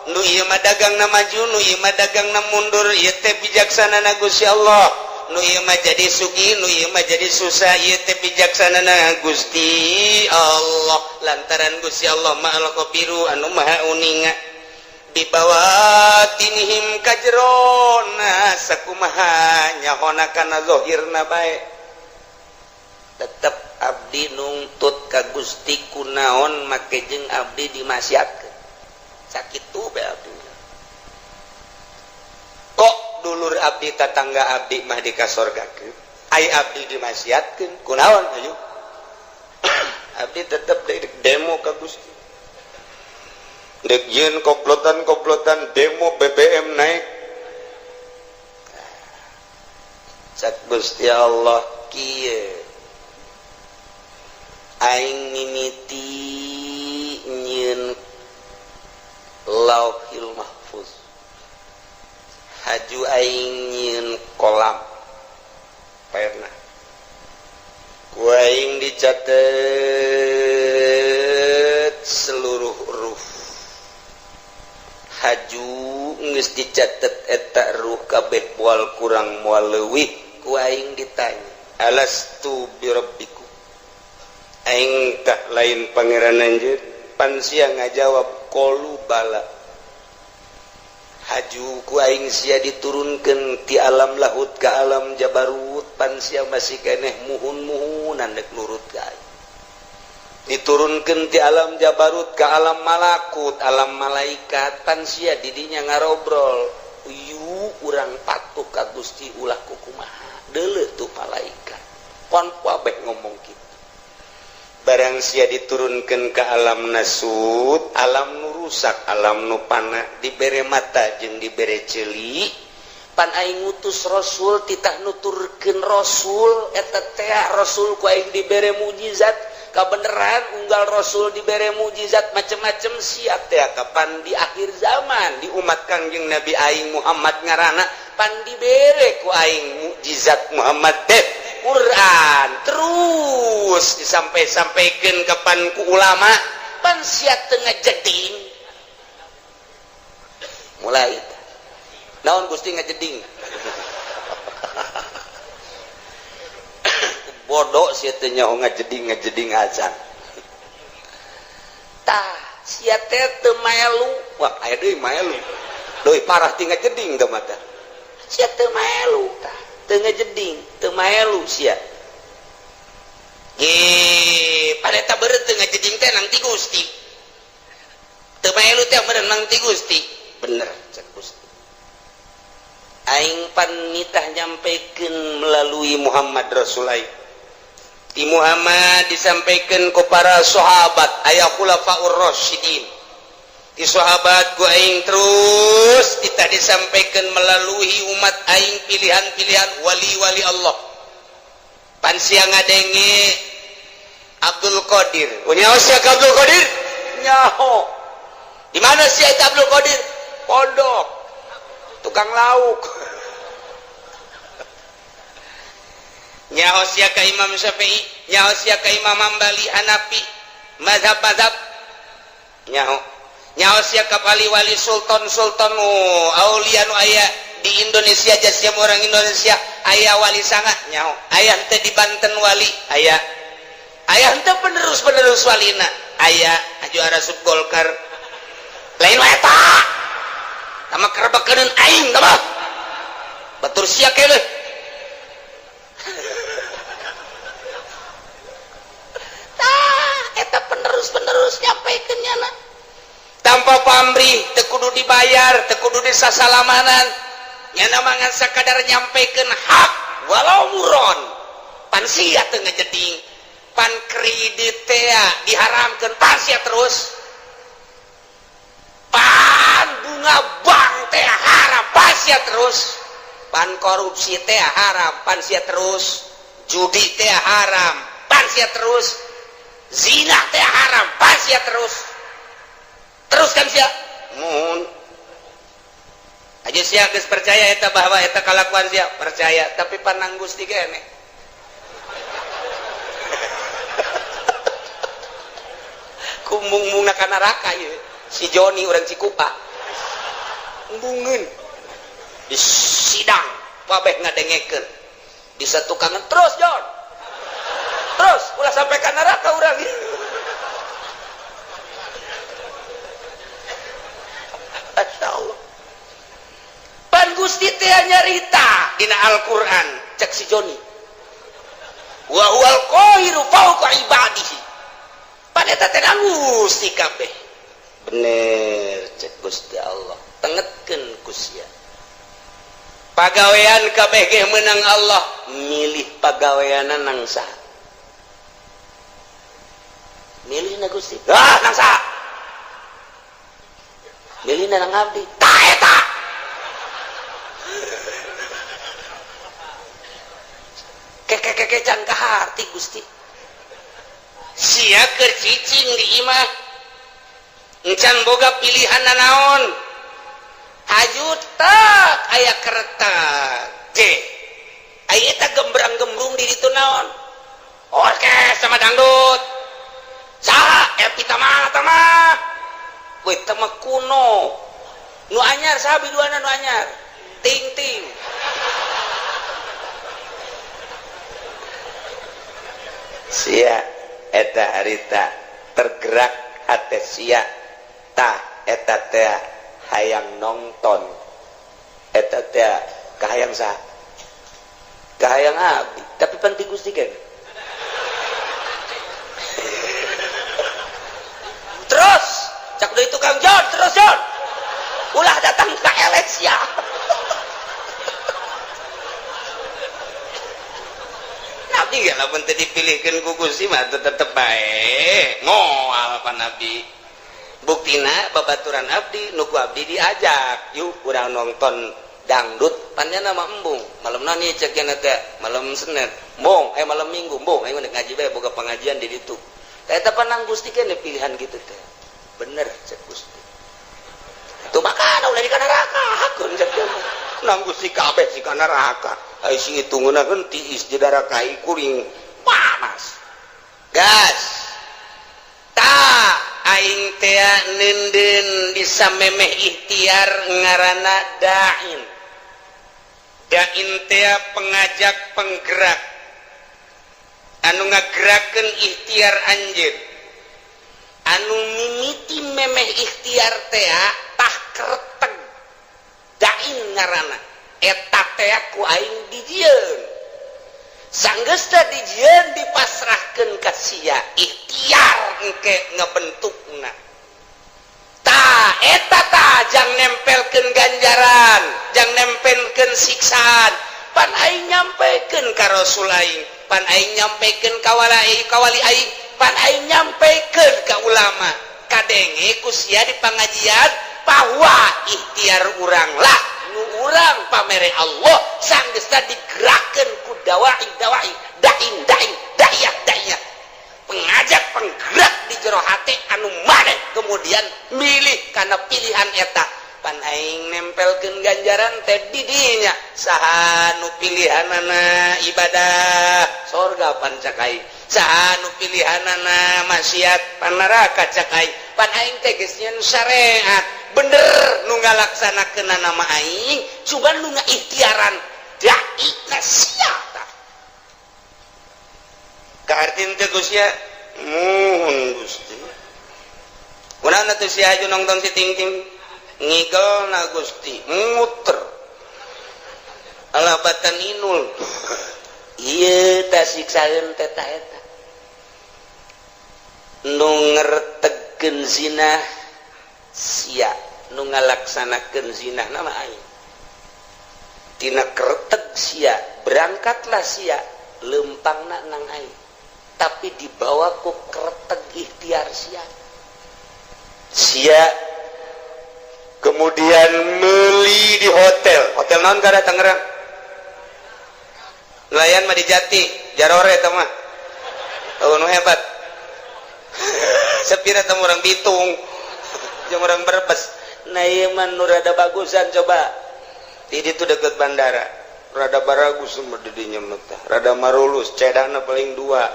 Nu ieu mah dagangna maju, nu ieu mah dagangna mundur, ieu teh bijaksana na Gusti Allah. Nu ieu mah jadi sugih, nu ieu mah jadi susah, ieu teh bijaksana na Gusti Allah, lantaran Gusti Allah Maha Khabiru, anu maha uninga bibawatinihim kajerona sakumaha nyahona kana zahirna bae. Tetep abdi nungtut ka Gusti, kunaon make jeung abdi dimaksiatkeun? Sakitu bae abdi. Kok dulur abdi, tatangga abdi mah dikasorgakeun, ai abdi dimaksiatkeun, kunaon? Ayo abdi tetep demo ka Gusti, dek yeun komplotan-komplotan demo BBM naik. Cak Gusti Allah kieu, aing mimiti nyieun Lauhil Mahfuz, haju aing nyieun kolam pernah ku aing dicatet seluruh huruf. Haju geus dicatet eta ruh kabeh, moal kurang moal leuwih, ku aing ditanya, alastu birabbikum, aing tah lain pangeran anjeun? Pan sia ngajawab qalu bala. Haju ku aing sia diturunkeun ti alam lahut ke alam jabarut, pan sia masih keneh muhun-muhunan dek nurut ka aing. Diturunkeun ti alam jabarut ke alam malakut, alam malaikat, pan sia didinya ngarobrol, "Uyu urang patuh ka Gusti ulah kukumaha, deuleu tuh malaikat." Pon kabeh ngomong kitu. Barang sia diturunkan ke alam nasut, alam nu rusak, alam nu pana, dibere mata jeung dibere ceuli. Pan aing ngutus rasul, titah nuturkeun rasul eta teh, rasul ku aing dibere mujizat. Kabeneran unggal rasul dibere mujizat macem-macem, siap teh kapan di akhir zaman di umat Kangjeng Nabi aing Muhammad ngaranna, pan dibere ku aing mukjizat Muhammad teh Quran, terus disampai-sampaikan kapan ku ulama, pan sia teu ngajeding. Mulai naon, Gusti, ngajeding? Bodoh sia teh nyaho ngajeding, ngajeding acan. Tah sia teh teu maelu. Wah, aya deui maelu deui, parah ti ngajeding teh mata. Sia teu maelu, tah teu ngajeding, teu maelu sia ge pada eta beureut teu ngajeding teh nang ti Gusti, teu maelu teh meureun nang ti Gusti. Bener cek Gusti, aing pan nitah nyampekeun melalui Muhammad Rasul aing. Di Muhammad disampaikan ke para sahabat, aya khulafaur rasyidin. Di sahabat ku aing terus kita disampaikan melalui umat aing pilihan-pilihan wali-wali Allah. Pan sia ngadenge Abdul Qadir. Nyaho sia ka Abdul Qadir? Nyaho. Di mana sia eta Abdul Qadir? Pondok. Tukang lauk. Nyaho sia ka Imam Syafi'i, nyaho sia ka Imam Hambali, Hanafi, mazhab-mazhab. Nyaho. Nyaho sia ka wali-wali sultan-sultan aulia nu aya di Indonesia, jasiam orang Indonesia aya wali sanga nyaho. Aya henteu di Banten wali, aya. Aya henteu penerus-penerus walina, aya aju arasup Golkar. Lain wae eta. Tama kerebekeun aing tama. Batur sia keneh. Tah, eta penerus-penerus nyampaikeun nyana. Tanpa pamrih, teu kudu dibayar, teu kudu disasalamanan. Nyana mangan sakadar nyampaikeun hak walau muron. Pan sia teu ngejeding, pan kredit teh diharamkeun, pan sia terus. Pan bunga bank teh haram, pan sia terus. Pan korupsi teh haram, pan sia terus. Judi teh haram, pan sia terus. Zina teh haram, pan sia terus. Terus kan sia mun aja sia geus percaya eta bahwa eta kalakuan sia percaya, tapi panang Gusti keneh. Kumung-mungna ka neraka ieu si Joni urang Cikupa embungeun di sidang kabeh ngadengekeun di satukangan terus Jon terus ulah sampai ka neraka urang. Masya Allah. Pan Gusti teh nyarita dina Al-Qur'an cek si Joni. Wa huwal qahiru fawqa ibadihi. Pan eta teh Gusti kabeh. Bener cek Gusti Allah. Tengetkeun ku sia. Pagawean kabeh ge meunang Allah, milih pagaweanna nang saha? Milihna Gusti. Ah, nang saha? Milih nang abdi. Ta eta. Keke-keke can kaharti Gusti. Sia keur cicing di imah. Encan boga pilihan nanaon. Haju tak aya kereta. C. Aya eta gembrang-gembrung di ditu naon? Orkes sama dangdut. Saha Epi Tama tama. Weh tama kuno. Nu anyar saha biduana nu anyar? Ting-ting. Sia eta harita tergerak hate sia tah eta teh hayang nonton. Eta teh kahayang saha? Kahayang abdi, tapi penting Gusti kan. Terus cak deui tukang Jon, terus Jon. Ulah datang ka Eleksia. Nabi ge lamun teu dipilihkeun ku Gusti mah tetep bae. Moal pa Nabi. Buktina babaturan abdi nu ku abdi diajak, yuk urang nonton dangdut panjana mah embung. Malam nani cek nya teh, malam Senin. Embung, malam Minggu embung, aing ngaji bae boga pengajian di ditu. Tah eta panang Gusti keneh pilihan gitu teh. Bener cek Gusti. Tuh makana ulah di kana neraka, hakun cek dia mah. Nang Gusti kabeh si kana neraka. Ai si hitungeunakeun tiis di darah kai kuring panas. Gas. Ta aing teh neundeun bisa memeh ikhtiar ngaranna da'in. Da'in teh pengajak penggerak. Anu ngagerakeun ikhtiar anjeun. Anu mimiti memeh ikhtiar teh tah kerteg. Da'in ngaranna. Eta teh ku aing dijieun. Sanggeus teh dijieun dipasrahkeun ka sia ikhtiar engke ngebentukna. Tah eta tah jang nempelkeun ganjaran, jang nempelkeun siksaan. Pan aing nyampekeun ka Rasul aing, pan aing nyampekeun ka wali aing, pan aing nyampekeun ka ulama. Kadenge ku sia di pengajian bahwa ikhtiar urang lah nu urang pamere Allah, sanggeusna digerakkeun ku dawai dawai, dain dain, da'iyah da'iyah, pengajak penggerak di jero hate anu maneh kemudian milih. Karena pilihan eta pan aing nempelkeun ganjaran teh di dinya. Saha nu pilihanana ibadah, sorga pan cak aing. Saha nu pilihanana maksiat, pan neraka cak aing. Pan aing teh geus nyieun syariat bener, nu ngalaksanakeun nama aing, cuman nu ngaikhtiaran dai na sia. Tah, kahartin teh Gusti? Muhun, Gusti. Kunaon atuh sia aju nonton si Ting Ting ngigel na Gusti, muter ala batan inul? Iya, ta siksaeun teh ta eta nu ngertegkeun zina sia, nu ngalaksanakeun zina nama aing. Tina kereteg sia berangkatlah sia, lempangna nang aing, tapi dibawa ku kereteg ikhtiar sia. Sia kemudian meli di hotel. Hotel naon kada Tangerang? Nelayan mah di Jati Jarore eta mah. Oh, nu hebat sepira teh orang Bitung jeung orang Brebes. Nah, ieu mah nu rada bagusan. Coba di ditu deket bandara, rada baragus mah di dinya mah tah. Rada marulus, cedana paling dua.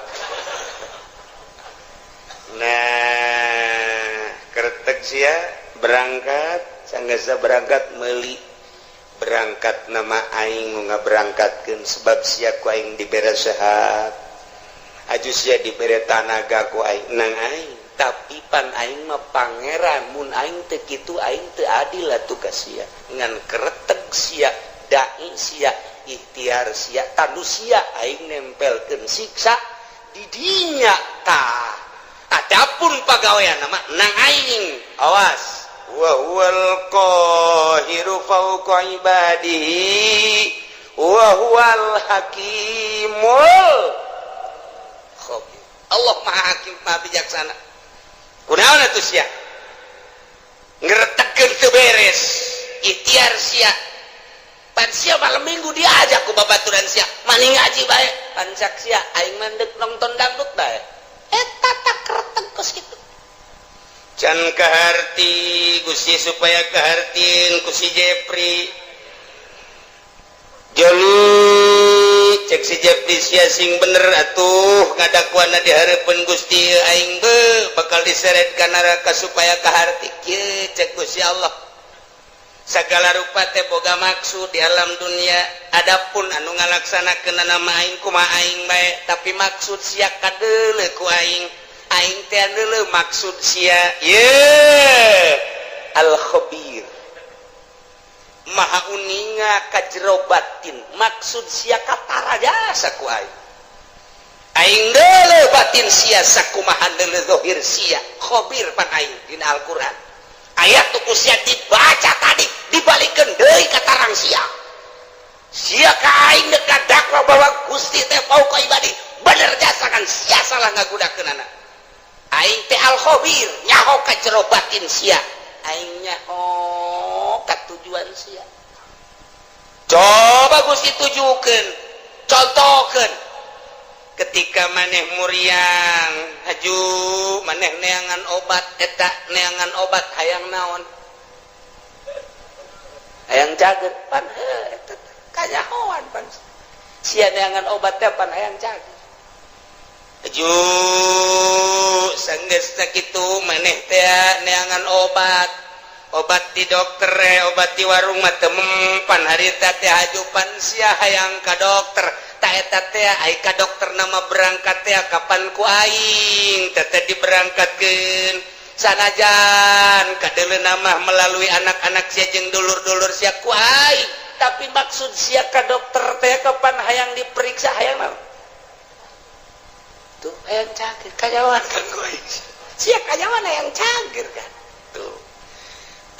Nah, kereteg sia berangkat, sanggasa berangkat meli, berangkat nama aing nu ngaberangkatkeun, sebab sia ku aing dibere sehat, aju sia dibere tanaga ku aing nang aing. Tapi pan aing mah pangeran, mun aing teu kitu aing teu adil atuh ka sia. Ngan kereteg sia, dai sia, ikhtiar sia, tanu sia aing nempelkeun siksa di dinya. Tah, adapun pagawean nama nang aing, awas. Wa huwal qahiru fawqa ibadihi wa huwal hakimul khabir. Allah Maha Hakim, Maha Bijaksana. Kunaon atuh sia ngeretegkeun teu beres ikhtiar sia? Pan sia malam Minggu diajak ku babaturan sia maning ngaji bae, pan cak sia aing mandek nonton dangdut bae. Eta tak kereteg kos kitu can kaharti Gusti, supaya kahartin ku si Jepri Joli. Cek si Jepri, sia sing bener atuh ngadakuana di hareupeun Gusti, aing be bakal diseret ka neraka. Supaya kaharti kieu, cek Gusti Allah, segala rupa teh boga maksud di alam dunia. Adapun anu ngalaksanakeun nama aing, kumaha aing bae, tapi maksud sia kadeuleu ku aing. Aing teh deuleu maksud sia. Ye al khabir, maha uninga ka jero batin. Maksud sia katara jasa ku aing. Aing deuleu batin sia sakumaha deuleu zahir sia. Khabir pan aing. Dina Al-Qur'an ayat tuh ku sia dibaca tadi, dibalikeun deui ka tarang sia. Sia ka aing dekat dakwa bahwa Gusti teh fauqa ibadi, bener jasa kan sia salah ngagunakeunana. Aing teh al khabir, nyaho ka jero batin sia, aing nyaho ka tujuan sia. Coba Gusti tujukeun, contohkeun ketika maneh muriang haju, maneh neangan obat eta, neangan obat hayang naon? Hayang cager. Pan eta kanyahoan pan sia neangan obat teh pan hayang cager. Aju sanggeus sakitu maneh teh neangan obat, obat di dokter, obat di warung mah teu mempan harita teh. Haju pan sia hayang ka dokter. Ta eta teh ai ka dokter nama berangkat teh kapan ku aing teh teh diberangkatkeun, sanajan kadeuleu nama melalui anak-anak sia jeung dulur-dulur sia ku aing, tapi maksud sia ka dokter teh kapan hayang diperiksa, hayang naon tuh? Hayang cager. Kanyawan kan ku aing sia kanyawan hayang cager kan tuh.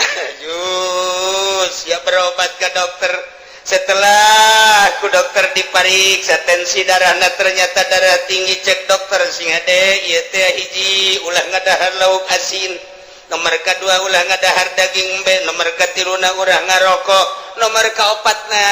Aduh, siap berobat ke dokter. Setelah ku dokter dipariksa tensi darahna, ternyata darah tinggi. Cek dokter, "Sing hade ieu teh, hiji, ulah ngadahar lauk asin, nomor kedua, ulah ngadahar daging embe, nomor katiluna, ulah ngarokok, nomor kaopatna,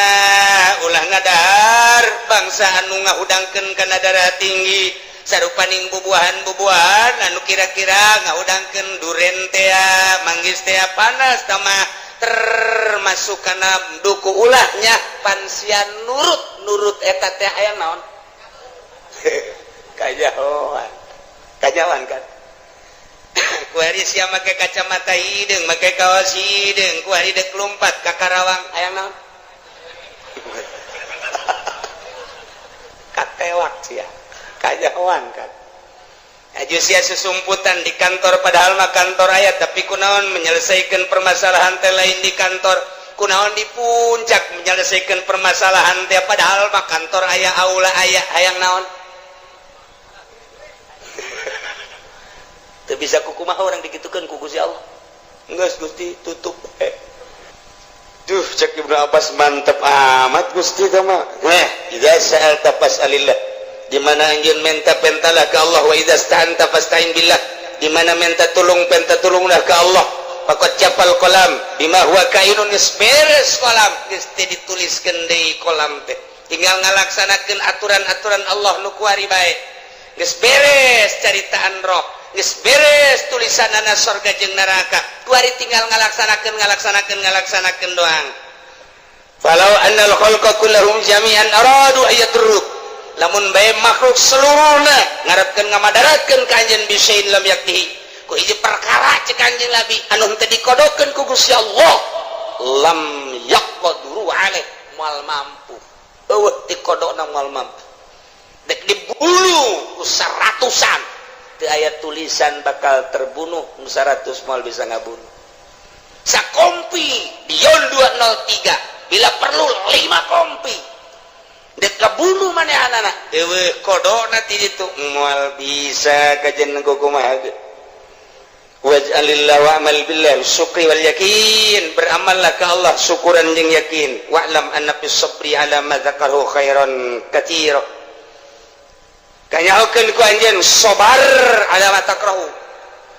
ulah ngadahar bangsa anu ngahudangkeun kana darah tinggi, sarupaning bubuahan-bubuahan anu kira-kira ngahudangkeun, duren tea, manggis tea, panas tamah termasuk kana duku ulahnya." Pan sia nurut nurut eta teh aya naon? Kajahoan, kajawan kan. Kuari sia make kacamata hideung, make kaos hideung, kuari dek lompat ka Karawang, aya naon? Katewak sia, kajahoan kan. Aju sia susumputan di kantor, padahal mah kantor aya, tapi kunaon menyelesaikan permasalahan teh lain di kantor? Kunaon di puncak menyelesaikan permasalahan teh, padahal mah kantor aya, aula aya? Hayang naon? Teu bisa kukumaha orang dikitukeun ku Gusti Allah. Geus, Gusti, tutup eh. Duh, cek Ibnu Abbas, mantep amat Gusti mah. Eh, idza sa'alta fas'alillah, di mana anjeun menta, pentalah ke Allah, wa idza sta'anta fasta'in billah, di mana minta tolong, penta tolonglah ke Allah. Faqad jaffal qalam bima huwa kainun, geus beres kolam, geus teu dituliskeun deui kolam teh, tinggal ngalaksanakeun aturan-aturan Allah nu kuari bae. Geus beres caritaan roh, geus beres tulisanana sorga jeung neraka, kuari tinggal ngalaksanakeun, ngalaksanakeun, ngalaksanakeun doang. Falau annal khalqa kullahum jami'an aradu ayadurruk, lamun bae makhluk seluruhna ngarepkeun ngamadaratkeun ka anjeun, bisain lam yaktihi, ku hiji perkara, cek Kanjeng Nabi, anu henteu dikodokeun ku Gusti Allah, lam yaqduru alaih, moal mampu. Eueuh dikodokna moal mampu. Dek dibunuh ku seratusan, teu aya tulisan bakal terbunuh, nu 100 moal bisa ngabunuh. Sakompi Dion 203, bila perlu 5 kompi, dek kabunuh manehanana, eueuh kodokna ti ditu, moal bisa kajen kumaha ge. Waj'alillah wa'mal billah syukri wal yakin, beramallah ke Allah syukuran jeung yakin. Wa'lam anna fis sabri ala ma dzakaru khairan katsira, kanyahokeun ku anjeun sabar ala ma takrahu,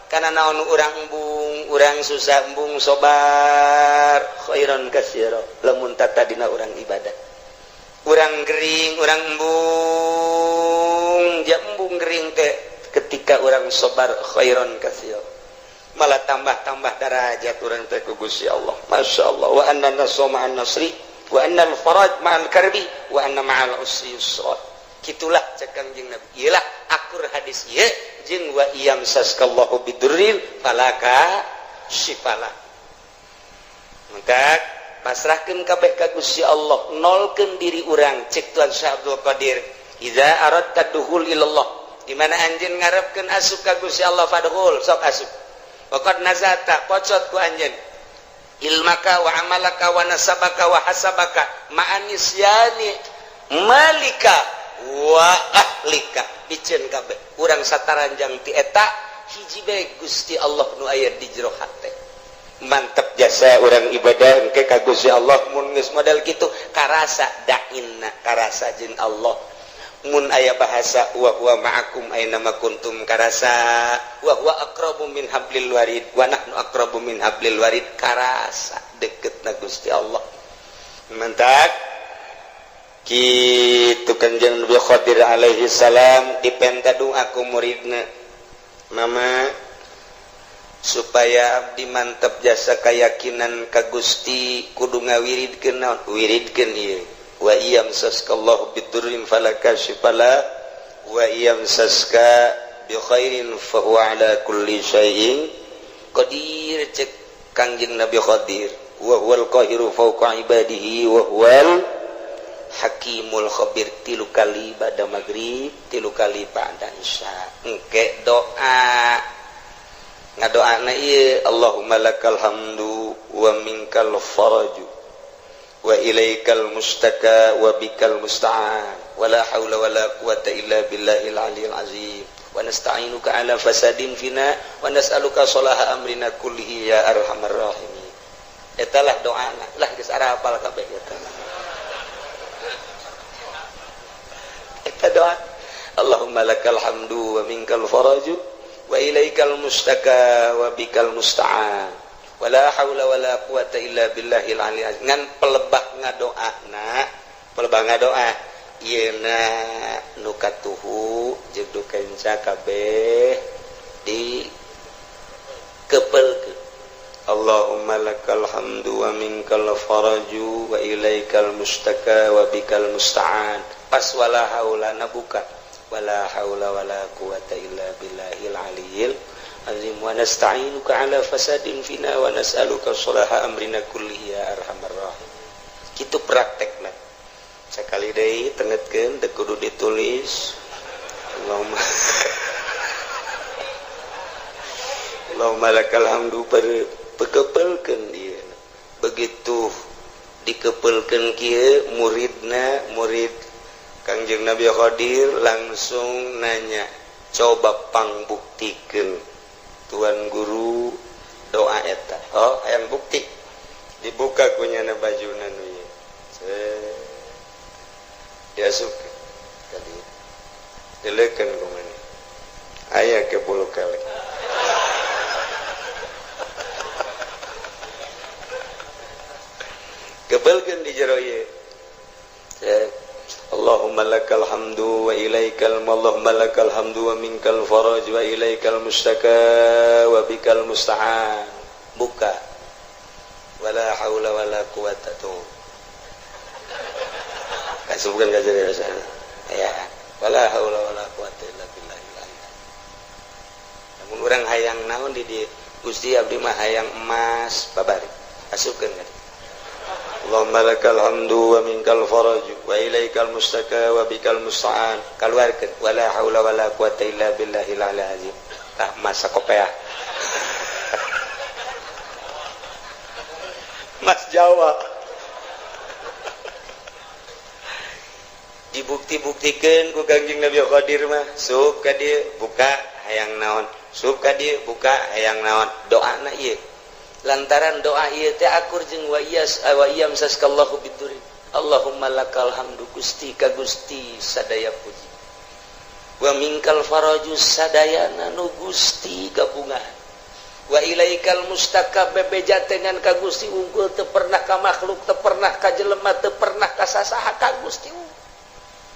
kana naon urang embung, urang susah embung, sabar, khairan katsira lamun tatadina urang ibadah. Urang gering, urang embung, ja embung gering teh, ketika urang sabar, khairan katsira, malah tambah-tambah darajat urang teh ku Gusti Allah. Masya Allah. Wa anna nasra ma'an nasri, wa anna al-faraj ma'al karbi, wa anna ma'al usri yusra. Kitulah cek Kangjeng Nabi. Iyalah akur hadis ieu jeung wa iyam saskallahu bidurrin falaka syifala. Maka pasrahkeun kabeh ka Gusti Allah, nolkeun diri urang. Cek Tuan Syekh Abdul Qadir, idza aradta dukhul ilallah, di mana anjeun ngarepkeun asup ka Gusti Allah, fadkhul, sok asup. Waqad nazata, pocot ku anjeun, ilmaka wa amalaka wa nasabaka wa hasabaka ma'anisyani malika wa ahlika, biceun kabeh urang sataranjang ti eta hiji bae, Gusti Allah nu aya di jero hate. Mantep jasa urang ibadah engke ka Gusti Allah. Mun geus model kitu, karasa dainna, karasa jeung Allah. Mun aya bahasa wa huwa ma'akum aina ma kuntum, karasa. Wa huwa aqrabu min hablil warid, wa nahnu aqrabu min hablil warid, karasa deketna Gusti Allah. Mantap kitu Kanjeng Nabi Khadir alaihi salam dipenta doa ku muridna, "Mama, supaya abdi mantep jasa keyakinan ka Gusti, kudu ngawiridkeun naon? Wiridkeun ieu: wa iyamsaskallahu bidurrin fala kashifa la, wa iyamsaska bi khairin fa huwa ala kulli syai'in qadir." Cek Kangjeng Nabi Khadir, wa huwal qahiru fawqa ibadihi wa huwal hakimul khabir. Tilu kali ba'da maghrib, tilu kali ba'da isya. Engke doa, ngadoana ieu: Allahumma lakal hamdu wa minkal faraju wa ilaikal mustaka wa bikal musta'an, wala haula wala quwata illa billahil aliyil azim, wa nasta'inuka ala fasadin fina, wa nas'aluka salaha amrina kullihi ya arhamar rahimin. Etalah doana lah, geus arapal kabeh eta. Doa Allahumma lakal hamdu wa minkal faraju wa ilaikal mustaka wa bikal musta'an wala haula wala quwata illa billahil aliyil azim. Ngan pelebah ngadoana, pelebah ngadoa ieuna nu katuhu jeung nu kenca kabeh di kepelkeun. Allahumma lakal hamdu wa minkal faraju wa ilaikal mustaka wa bikal musta'an. Pas wala haula nabuka wala haula wala quwata illa billahil aliyil azim wa nasta'inuka ala fasadin fina wa nas'aluka sholaha amrina kullihi ya arhamar rahim. Kitu praktekna. Sakali deui tengetkeun teu kudu ditulis. Allahumma Allahumma lakal hamdu pekepelkeun ieu. Begitu dikepelkeun kieu muridna, murid Kangjeng Nabi Khadir langsung nanya, coba pangbuktikeun tuan guru doa eta. Oh, hayang bukti. Dibuka kunyana bajuna nu ieu. Diasupkeun tadi. Dileukeun ku maneh. Aya ke bulu kelek. Kebelkeun di jero ieu. Allahumma lakal hamdu wa ilaikal Allahumma lakal hamdu wa minkal faraj wa ilaikal mustaka wa bikal musta'an. Buka. Wala haula wala quwata tuh. Kasubkeun ka jero rasana. Ya, wala haula wala quwata illa billahil aliyyil. Lamun urang hayang naon di dieu? Gusti abdi mah hayang emas babari. Asupkeun ka dieu. Allahumma lakal hamdu wa minkal faraj wa ilaikal mustaka wa bikal musta'an. Kaluarkeun wala haula wala quwata illa billahil aliyil azim. Tah masa kopeah. Mas Jawa. Dibukti-buktikeun ku Kangjeng Nabi Khadir mah, sup ka dieu buka hayang naon, sup ka dieu buka hayang naon, doana ieu. Lantaran doa ieu teh akur jeung wa iyas wa iyam saskallahu biduri. Allahumma lakal hamdu Gusti ka Gusti sadaya puji. Wa minkal faraju sadayana nu Gusti gabungan. Wa ilaikal mustaka bebeja dengan ka Gusti unggul teu pernah ka makhluk, teu pernah ka jelema, teu pernah ka sasaha ka Gusti unggul.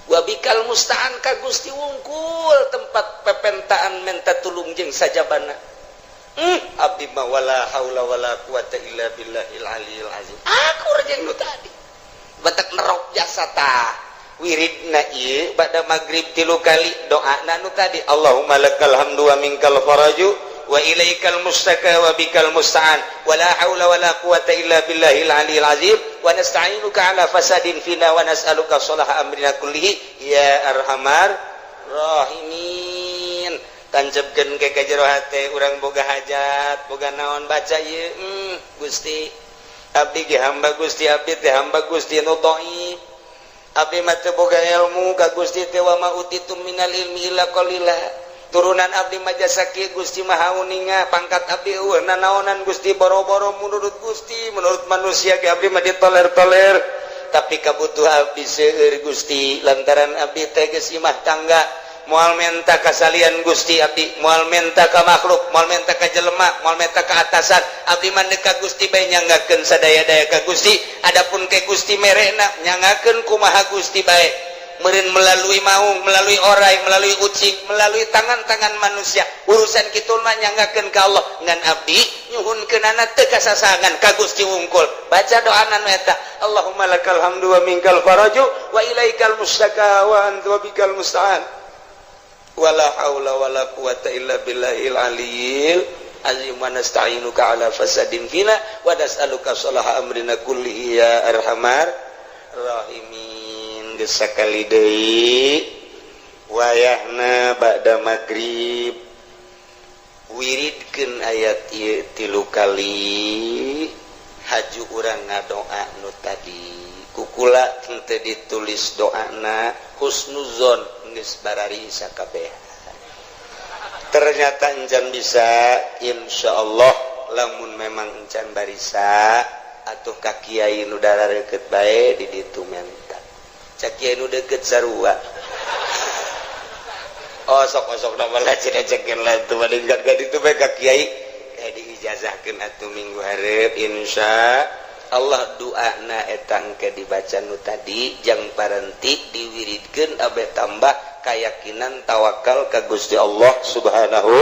Wa bikal musta'an ka Gusti unggul tempat pepentaan menta tulung jeung sajabana. Abdi mah wala haula wala quwata illa billahil aliyil azim. Akur jeung nu tadi. Batak nerok jasa tah. Wiridna ieu bada magrib 3 kali doana nu tadi Allahumma lakal hamdu wa minkal faraju wa ilaikal mustaka wa bikal musta'an wala haula wala quwata illa billahil aliyil azim wa nasta'inuka ala fasadin fina wa nas'aluka sholaha amrina kullihi ya arhamar rahimin. Tanjebkeun ke ka jero hate urang boga hajat boga naon baca ieu Gusti abdi ge hamba Gusti abdi teh hamba Gusti nu dhaif abdi mah teu boga ilmu ka Gusti teh wa ma utitu minal ilmi illa qalila turunan abdi mah jasa kieu Gusti maha uninga pangkat abdi eueuh nanaonan Gusti boro-boro menurut Gusti menurut manusia ge abdi mah ditoler-toler tapi kabutuh abdi seueur Gusti lantaran abdi teh geus imah tangga moal menta kasalian Gusti abdi moal menta ka makhluk moal menta ka jelema moal menta ka atasan abdi mah ka Gusti bae nyanggakeun sadaya-daya ka Gusti adapun ke Gusti merena nyanggakeun kumaha Gusti bae meureun melalui maung melalui orai melalui ucing melalui tangan-tangan manusia urusan kitu mah nyanggakeun ka Allah ngan abdi nyuhunkeunana teu kasasangan ka Gusti wungkul baca doana nu eta Allahumma lakal hamdu wa minkal faraju wa ilaikal mustaka wa anta bikal musta'an wala haula wala quwata illa billahil aliyil azim wa nasta'inuka ala fasadin fina wa nas'aluka sholaha amrina kullihi ya arhamar rahimin. Geus sakali deui wayahna ba'da magrib wiridkeun ayat ieu 3 kali haju urang ngadoa nu tadi kukula henteu ditulis doana husnuzon geus barari sakabeh. Ternyata encan bisa insyaallah lamun memang encan barisa atuh ka kiai nu dararekeut bae di ditu menta. Cak kiai nu deukeut sarua. Oh, sok-sok nama lah cenah cekeun lah tuh malingkat ka ditu bae ka kiai kayak diijazahkeun atuh minggu hareup insya Allah. Doana eta engke dibaca nu tadi jang parenti diwiridkeun abe tambah keyakinan tawakal ka Gusti Allah Subhanahu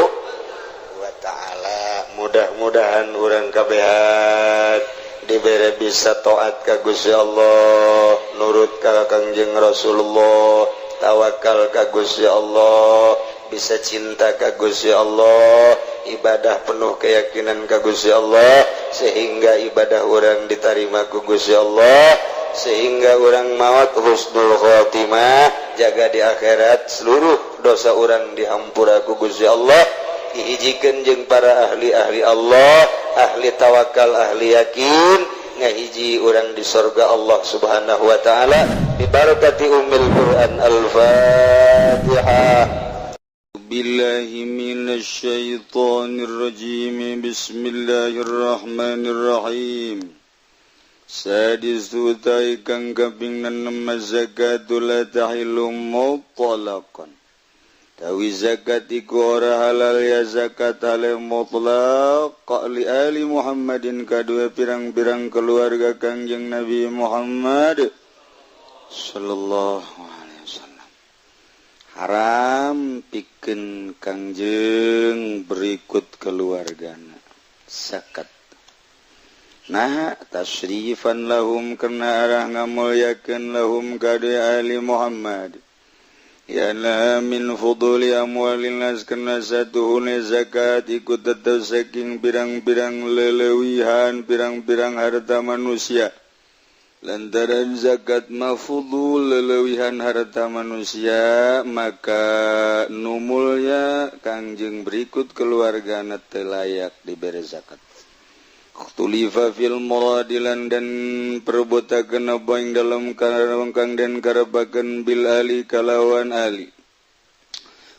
wa taala. Mudah-mudahan urang kabehan dibere bisa taat ka Gusti Allah, nurut ka Kangjeng Rasulullah, tawakal ka Gusti Allah, bisa cinta ka Gusti Allah, ibadah penuh keyakinan ka Gusti Allah, sehingga ibadah urang diterima ku Gusti Allah, sehingga urang maut husnul khotimah, jaga di akhirat seluruh dosa urang dihampura ku Gusti Allah, dihijikeun jeung para ahli-ahli Allah, ahli tawakal, ahli yakin, ngahiji urang di sorga Allah Subhanahu wa taala bibarakati ummil Quran. Al-Fatihah. بالله من الشيطان الرجيم. بسم الله الرحمن الرحيم. سادس utawi kang kaping 6, الزكاة لا تحل مطلقا. Tawi zakat iku ora halal ya zakat hale mutlaq لآل محمد kadue pirang-pirang keluarga Kangjeng Nabi Muhammad sallallahu alaihi wasallam. Haram pikeun Kangjeng berikut keluargana zakat. Nah, تشريفا لهم karena arah ngamulyakeun لهم kade ali Muhammad. لأنها من فضول أموال الناس karena satuhune zakat iku tetep saking pirang-pirang lelewihan pirang-pirang harta manusia. Lantaran zakat mah fudul lelewihan harta manusia, maka numulnya Kangjeng berikut keluarga teu layak diberi zakat. اختلف في المراد lan dan perebutakeun apa ing dalam kang den karepakeun بالآل kalawan ali.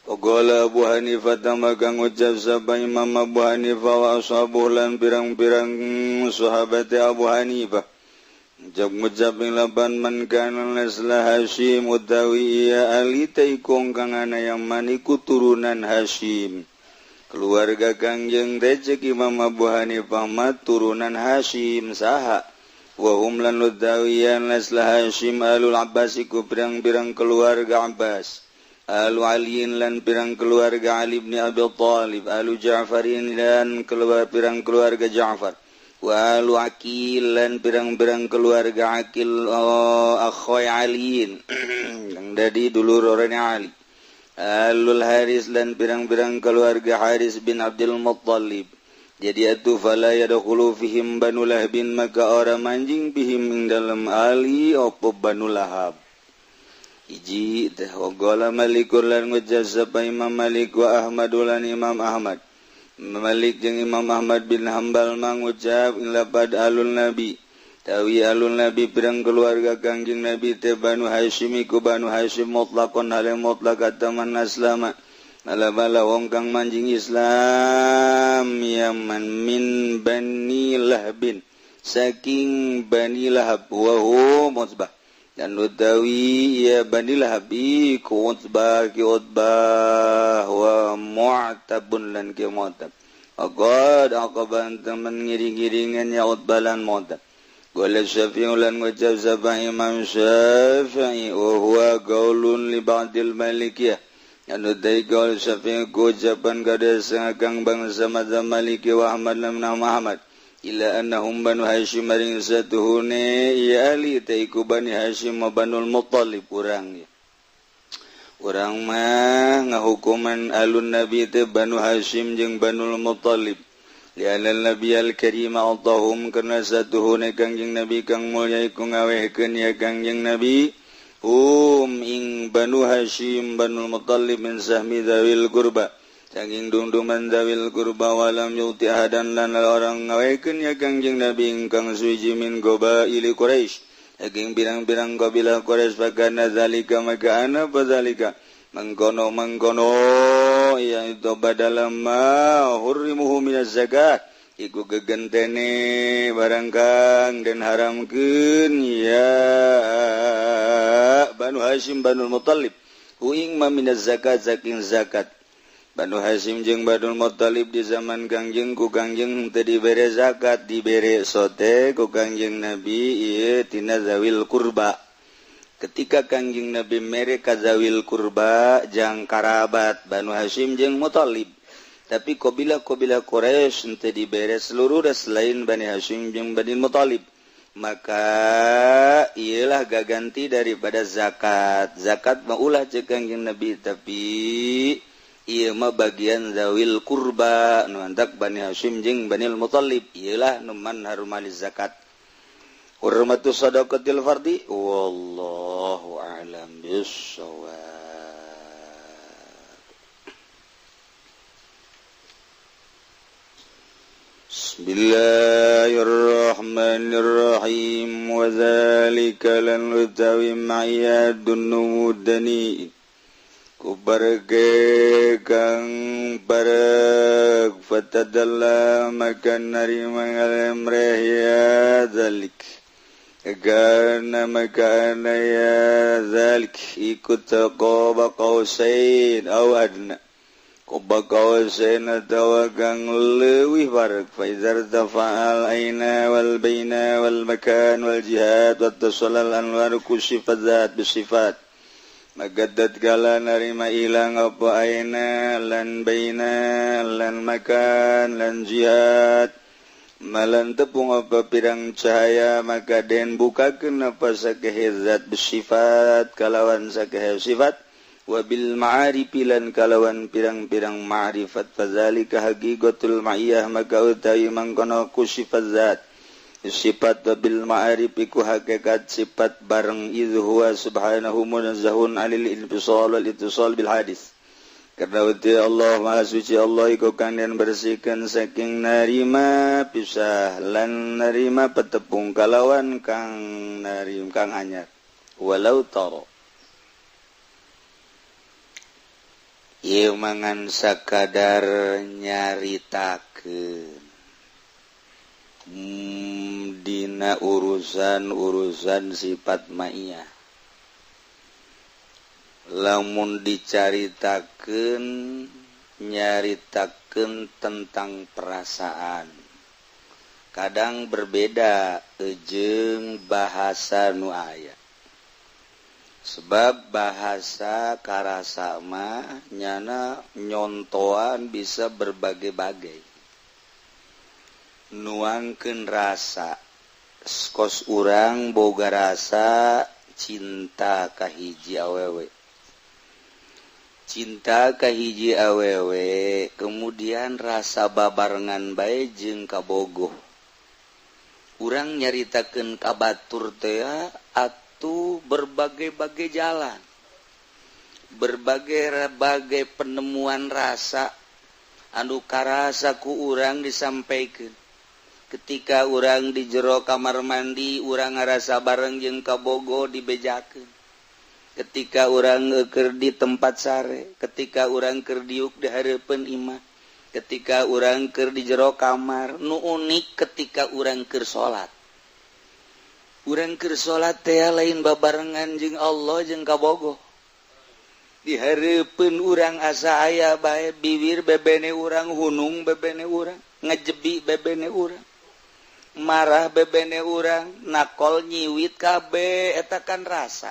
وقال Abu Hanifah maka ngucap sapa Imam Abu Hanifah وأصحابه lan pirang-pirang sahabat Abu Hanifah. Ngucap ngucap ing lapan من كان نسل Hasyim utawi ya ali teh kang ana yang iku turunan Hasyim. Keluarga Kangjeng teh cek Imam Abu Hanifah mah turunan Hasyim. Saha? وهم lan utawiyan نسل Hasyim آل العباس ku pirang-pirang keluarga Abbas, آل علي lan pirang keluarga Ali bin Abi Thalib, آل جعفر lan keluar pirang keluarga Ja'far, وآل عقيل lan pirang-pirang keluarga Akil, oh, أخي علي yang dadi dulur orangnya Ali, آل الحارث lan pirang-pirang keluarga Haris bin Abdul Muttalib. Jadi atuh فلا يدخل فيهم بنو لهب maka ora manjing فيهم ing dalam ali opo Banu Lahab. Hiji teh. وقال مالك lan ngucap sapa Imam Malik وأحمد lan Imam Ahmad. Malik jeung Imam Ahmad bin Hambal mangucap ing lapad آل النبي tawi آل النبي pirang keluarga Kangjeng Nabi teh بنو Hasyim ku Banu Hasyim مطلقا hale mutlaq من أسلم bala wong kang manjing Islam yaman من بني لهب saking Bani Lahab وهم عتبة dan utawi ya Bani Lahab iku Utbah ki Utbah ومعتب lan ki Mu'tab. وقد عقب temen ngiring-ngiringan ya Utbah lan Mu'tab. قال الشافعي lan ngucap sapa Imam Syafi'i وهو قول لبعض المالكية anu dai qaul Syafi'i ku ucapan kada kang bangsa madzhab Maliki وأحمد lan Ahmad إلى أنهم بنو Hasyim maring satuhune ya ali teh iku Bani Hasyim wa Banul Muttalib. Urang ya urang mah ngahukuman آل النبي teh Banu Hasyim jeung Banul Muttalib لأن النبي الكريم أعطاهم karena satuhune Kangjeng Nabi kang mulya iku ngawehkeun ya Kangjeng Nabi هم ing Banu Hasyim Banul Muttalib من سهم ذوي القربى saking dungduman dzawil qurba ولم يعط أحدا lan ora ngawehkeun ya Kangjeng Nabi ingkang suci من قبائل Quraisy saking pirang-pirang kabilah Quraisy. فكان ذلك maka ana ذلك mangkono mangkono ya itu بدل ما حرموه من الزكاة iku gegentene barang kang den haramkeun ya Banu Hasyim Banu Muttalib. Hu ing ma minaz zakat saking zakat. Banu Hasyim jeung Banul Muthalib di zaman Kangjeng ku Kangjeng teu dibere zakat, dibere sote ku Kangjeng Nabi ieu tina zawil kurba. Ketika Kangjeng Nabi mere ka zawil kurba jang karabat Banu Hasyim jeung Muthalib. Tapi qabila-qabila Quraisy teu dibere seluruh selain Bani Hasyim jeung Bani Muthalib. Maka ialah gaganti daripada zakat. Zakat mah ulah ceuk Kangjeng Nabi, tapi ieu mah bagian zawil kurba nu antak Bani Hasyim jeung Bani Muthalib. Ieulah nu man harumali zakat. Hurmatu sadaqatil fardi wallahu a'lam bissawab. Bismillahirrahmanirrahim. Wa dzalika lan utawi ma'yadun mudani kubarge kang barek fatadalla makan narima ngalemreh ya dzalik karena makana ya dzalik ikut taqaba qausain aw adna Qobaqausain atawa kang leuwih barek fa izar tafa'al aina wal baina wal makan wal jihad wat tasalal anwar kusifat zat bisifat magadat kala narima ilang apa aina lan baina lan makan lan jihad malan tepung apa pirang cahaya maka den bukakeun apa sakehe zat bisifat kalawan sakehe sifat wabil ma'arifi lan kalawan pirang-pirang ma'rifat fazalika haqiqatul ma'iyah maka utawi mangkono ku sifat zat sifat wabil ma'arifi ku hakikat sifat bareng idz huwa subhanahu munazzahun 'anil infisal wal ittisal bil hadis karena uti Allah maha suci Allah iku kang den bersihkeun saking narima pisah lan narima petepung kalawan kang narim kang anyar walau tara. Ieu mangan sakadar nyaritakeun dina urusan-urusan sifat ma'iyah. Lamun dicaritakeun nyaritakeun tentang perasaan. Kadang berbeda jeung bahasa nu aya. Sebab bahasa karasa mah nyana nyontoan bisa berbagai-bagai. Nuangkeun rasa kos urang boga rasa cinta ka hiji awewe. Cinta ka hiji awewe kemudian rasa babarengan bae jeung kabogoh. Urang nyaritakeun ka batur teh atuh berbagai-bagai jalan, berbagai-bagai penemuan rasa anu karasa ku urang disampaikan. Ketika urang di jero kamar mandi, urang ngarasa bareng jeung kabogo dibejakeun. Ketika urang keur di tempat sare, ketika urang keur diuk di hareupeun imah, ketika urang keur di jero kamar, nu unik ketika urang keur salat. Urang keur salat teh lain babarengan jeung Allah jeung kabogoh. Di hareupeun urang asa aya bae bibir bebene urang, hunung bebene urang, ngejebi bebene urang, marah bebene urang, nakol nyiwit kabeh eta kan rasa.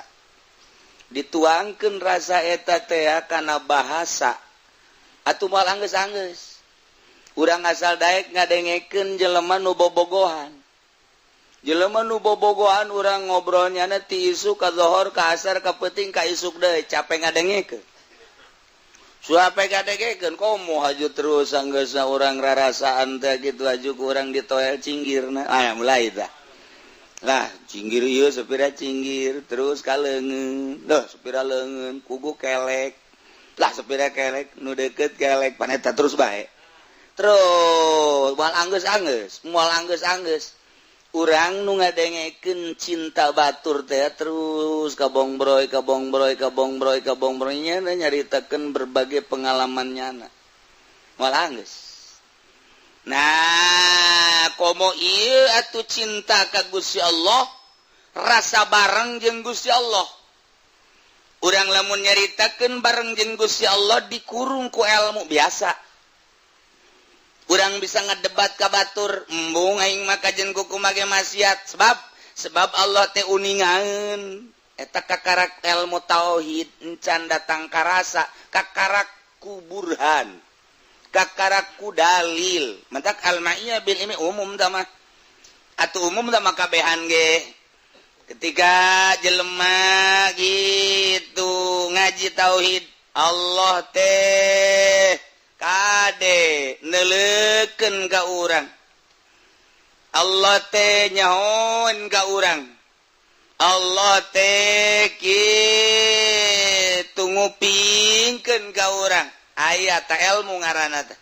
Dituangkeun rasa eta teh kana bahasa atuh moal anggeus-anggeus. Urang asal daek ngadengekeun jelema nu bobogohan. Jelema nu bobogohan urang ngobrolnya na ti isuk ka zohor ka asar ka peuting ka isuk deui capek ngadengekeun. Suape ngadengekeun komo haju terus anggeusna urang rarasaan teh kitu haju ku urang ditoel cinggirna. Ah mulai tah. Lah cinggir ieu sapira cinggir terus ka leungeun. Duh sapira leungeun kugu kelek. Lah sapira kelek nu deukeut kelek paneta terus bae. Terus moal anggeus-anggeus, moal anggeus-anggeus. Urang nu ngadengekeun cinta batur teh terus kabongbroy kabongbroy kabongbroy kabongbroy nya nyaritakeun berbagai pengalaman nyana. Moal anggeus. Nah, komo ieu atuh cinta ka Gusti Allah, rasa bareng jeung Gusti Allah. Urang lamun nyaritakeun bareng jeung Gusti Allah dikurung ku ilmu biasa. Urang bisa ngedebat ka batur, embung aing mah kajen kuku ge maksiat sebab sebab Allah teh uningaeun. Eta kakarak ilmu tauhid encan datang karasa, kakarak ku burhan, kakarak ku dalil. Mentak al-ma'iyah bil ilmi umum tah mah. Atuh umum tah mah kabehan ge. Ketika jelema gitu ngaji tauhid, Allah teh kade neleukeun ka urang, Allah teh nyahoan ka urang, Allah teh kitu ngupingkeun ka urang. Aya ta ilmu ngaranna teh.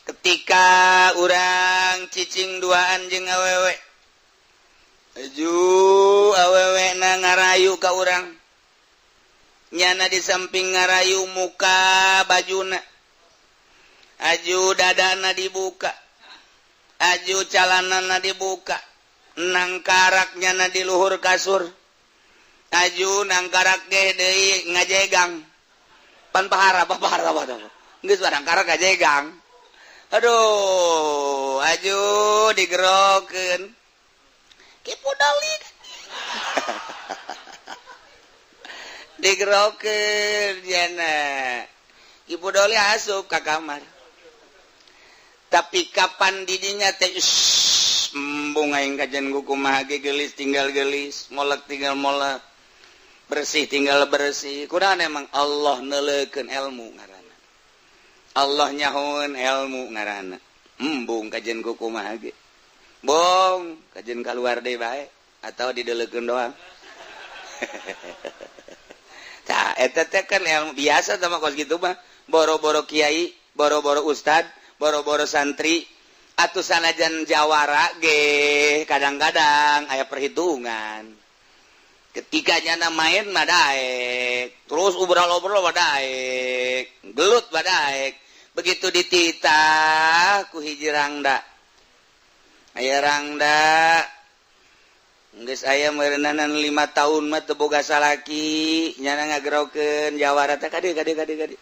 Ketika urang cicing duaan jeung awewe, aju awewe na ngarayu ka urang, nyana di samping ngarayu muka bajuna, aju dadana dibuka, aju calanana dibuka, nangkarak nyana di luhur kasur, aju nangkarak ge deui ngajegang pan pahara pahara pahara geus nangkarak ngajegang. Aduh, aju digerokeun kipu dali digerokeun jana kipu doli asup ka kamar. Tapi kapan didinya teh embung aing kajian kumaha ge geulis tinggal geulis, molek tinggal molek, bersih tinggal bersih. Kunaon emang Allah neuleukeun ilmu ngaranna, Allah nyahoeun ilmu ngaranna. Embung kajian kumaha ge, bong kajian keluar deui bae atau dideleukeun doang. Tah eta teh kan ilmu biasa tah mah kos kitu mah, boro-boro kiai, boro-boro ustad, boro-boro santri atuh sanajan jawara ge kadang-kadang aya perhitungan. Ketika nyana main mah daek, terus obrol-obrol mah daek, gelut mah daek. Begitu dititah ku hiji rangda, aya rangda geus aya meureunana 5 tahun mah teu boga salaki, nyana ngagerokeun jawara teh kade kade kade kade.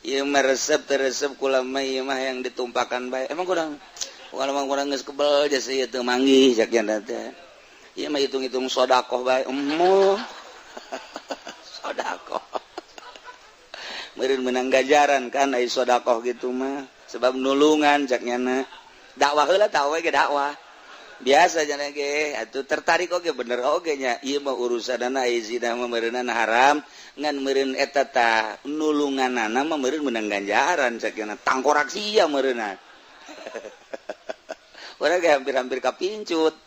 Ieu mah resep teresep kula mah ieu mah yang ditumpakan bae. Emang kurang bukan emang kurang geus kebel jasa ieu teu manggih cak nya teh. Ieu mah hitung-hitung sedekah bae. Emoh. Sedekah. Meureun meunang gajaran kan ai sedekah gitu mah sebab nulungan cak nyana. Dakwah heula tah we ge dakwah. Biasa jana ge atuh tertarik oge bener oge nya. Ieu mah urusanana ai zina mah meureunana haram. Ngan meureun eta tah nulunganana mah meureun meunang ganjaran sakieu tangkorak sia meureunna. Urang ge hampir-hampir kapincut.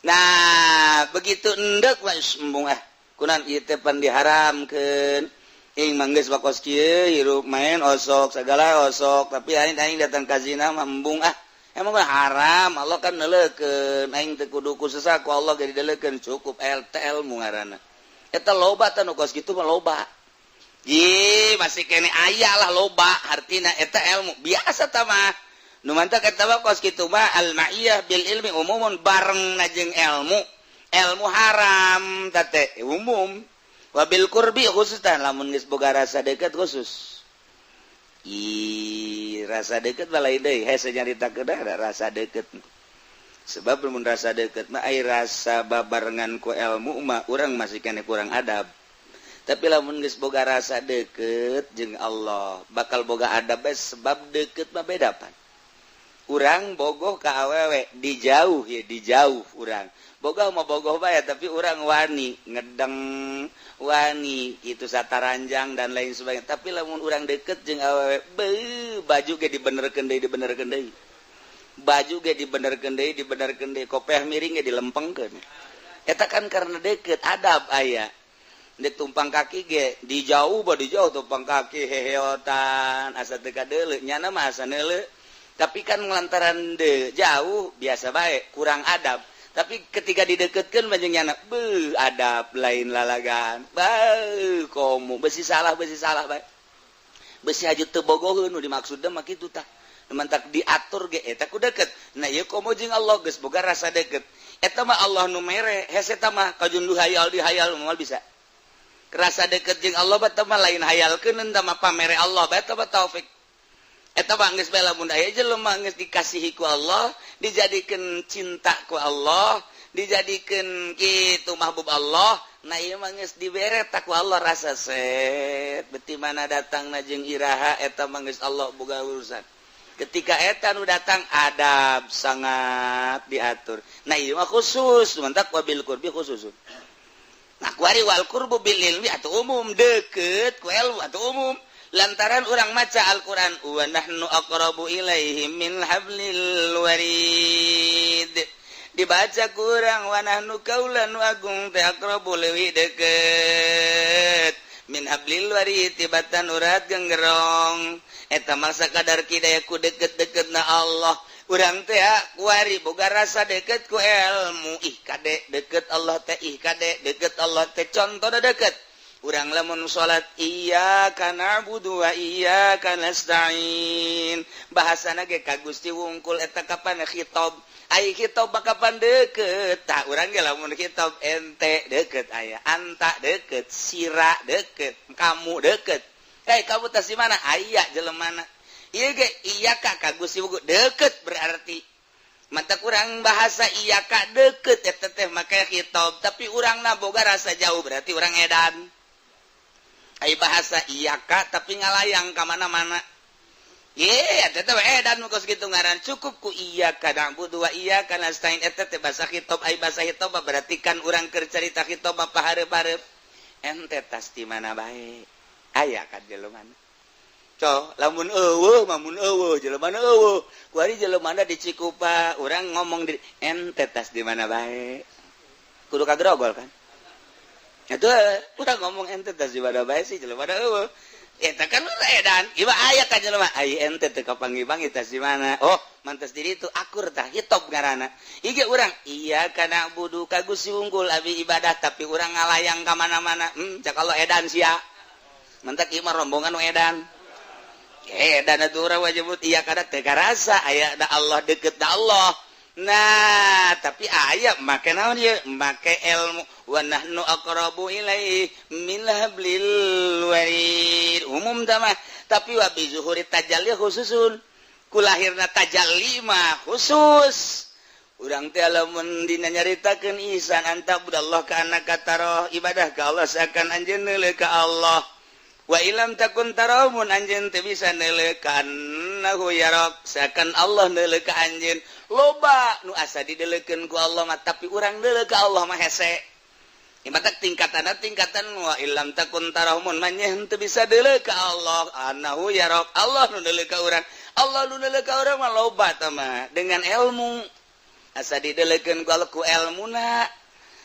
Nah, begitu endek mah embung ah kunaon ieu teh pan diharamkeun. Ing mah geus bakos kieu hirup main osok sagala osok, tapi aing aing datang ka zina mah embung ah. Emang haram, Allah kan neuleukeun aing teu kudu ku sesa ku Allah ge dideleukeun cukup LTL mu ngaranna. Eta loba tah nu kos kitu mah loba. Ih, masih kene aya lah loba artina eta ilmu biasa tah mah. Nu mantak eta mah kos kitu mah al-ma'iyah bil ilmi umumun bareng jeung ilmu. Ilmu haram tah teh umum. Wabil qurbi khusus tah lamun geus boga rasa deukeut khusus. Ih, rasa deukeut mah lain deui, hese nyaritakeun rasa deukeut. Sebab mun rasa deukeut mah ai rasa babarengan ku ilmu mah urang masih kene kurang adab. Tapi lamun geus boga rasa deukeut jeung Allah bakal boga adab bae sebab deukeut mah beda pan. Urang bogoh ka awewe dijauh ya dijauh urang. Bogoh mah bogoh bae tapi urang wani ngedeng, wani kitu sataranjang dan lain sebagainya. Tapi lamun urang deukeut jeung awewe beuh baju ge dibenerkeun deui dibenerkeun deui. Baju ge dibenerkeun deui dibenerkeun deui, kopeah miring ge dilempengkeun. Eta kan karena deukeut adab aya. Dek tumpang kaki ge dijauh ba dijauh tumpang kaki heheotan asa teu kadeuleu nyana mah asa neuleu. Tapi kan lantaran de jauh biasa bae kurang adab. Tapi ketika dideketkeun mah jeung nyana beuh adab lain lalagan. Beuh komo besi salah bae. Besi haju teu bogoheun nu dimaksudna mah kitu tah. Mantak diatur ge eta ku deket. Nah ieu komo jeung Allah geus boga rasa deket. Eta mah Allah nu mere, hese eta mah kajun du hayal dihayal moal bisa. Rasa deket jeung Allah bae mah lain hayalkeun, eta mah pamere Allah bae, eta mah taufik. Eta mah geus bae, lamun aya jelema geus dikasihi ku Allah, dijadikeun cinta ku Allah, dijadikeun kitu mahbub Allah. Nah, ieu mah geus dibere ku Allah rasa set beti mana datangna jeung iraha, eta mah geus Allah boga urusan. Ketika eta nu datang, adab sangat diatur. Nah, ieu mah khusus, mantak wabil qurbi khusus. Nah, kuari wal qurbu bil ilmi atau umum, deket ku ilmu atau umum, lantaran orang maca Al-Qur'an wa nahnu aqrabu ilaihi min hablil warid. Dibaca kurang wa nahnu kaula nu agung teh aqrabu leuwih deket min hablil warid tibatan urat genggerong. Eta masa kadar kidaya ku deket-deket na Allah. Urang teh kuari boga rasa deket ku ilmu. Ih kade deket Allah teh, ih kade deket Allah teh. Contoh deket, urang lamun salat, iyyaka na'budu wa iyyaka nasta'in, bahasana ge ka Gusti wungkul. Eta kapan khitab? Ai khitab kapan deket? Tah, urang ge lamun khitab, ente deket, aya anta deket, sira deket, kamu deket. Eh, kamu tas di mana? Aya jelemana ieu ge iyyaka ka Gusti wungkul deket, berarti mata kurang bahasa iyyaka deket eta teh make khitab. Tapi urang na boga rasa jauh, berarti urang edan. Ai bahasa iyyaka tapi ngalayang ka mana-mana. Ye, eta teh edan kos kitu ngaran. Cukup ku iyyaka na'budu wa iyyaka nasta'in, eta teh bahasa khitab. Ai bahasa khitab berarti kan urang keur carita khitab apa hareup-hareup, ente tas di mana bae, aya kan jelema. Co, lamun eueuh, lamun eueuh jelema, eueuh kuari jelema di Cikupa, urang ngomong di ente tas di mana bae, kudu kagrogol kan. Itu udah ngomong ente tas di mana bae sih, jelema eueuh. Eta kan edan, ieu aya ka jelema, ai ente teu kapanggih-panggih tas di mana? Oh, mantas diri itu akur, tah hitop ngaranna. Ieu ge urang iyyaka na'budu, ka Gusti wungkul abi ibadah, tapi urang ngalayang ka mana-mana. Cak Allah, edan sia. Mantak ieu mah rombongan nu edan. Edan atuh urang wajib iyyaka teu karasa aya da Allah, deket da Allah. Nah, tapi aya make naon ieu? Make ilmu wa nahnu aqrabu ilaihi min hablil warid. Umum mah, tapi wa bi zuhuri tajalli khususun. Ku lahirna tajalli mah khusus. Urang teh lamun dina nyaritakeun ihsan an ta'budallah ka annaka tarahu, ibadah ka Allah seakan anjeun neuleuh ka Allah. Wa illam takun tarahu, mun anjeun teu bisa neuleuh, annahu yarak, seakan Allah neuleuh ka anjeun. Loba nu asa dideleukeun ku Allah mah, tapi urang neuleuh ka Allah mah hese. Ibarat tingkatan tingkatan wa illam takun tarahu, mun manyeh teu bisa deuleuh ka Allah, annahu yarak, Allah nu neuleuh ka urang. Allah nu neuleuh ka urang mah loba mah dengan ilmu, asa dideleukeun ku Allah ku elmuna.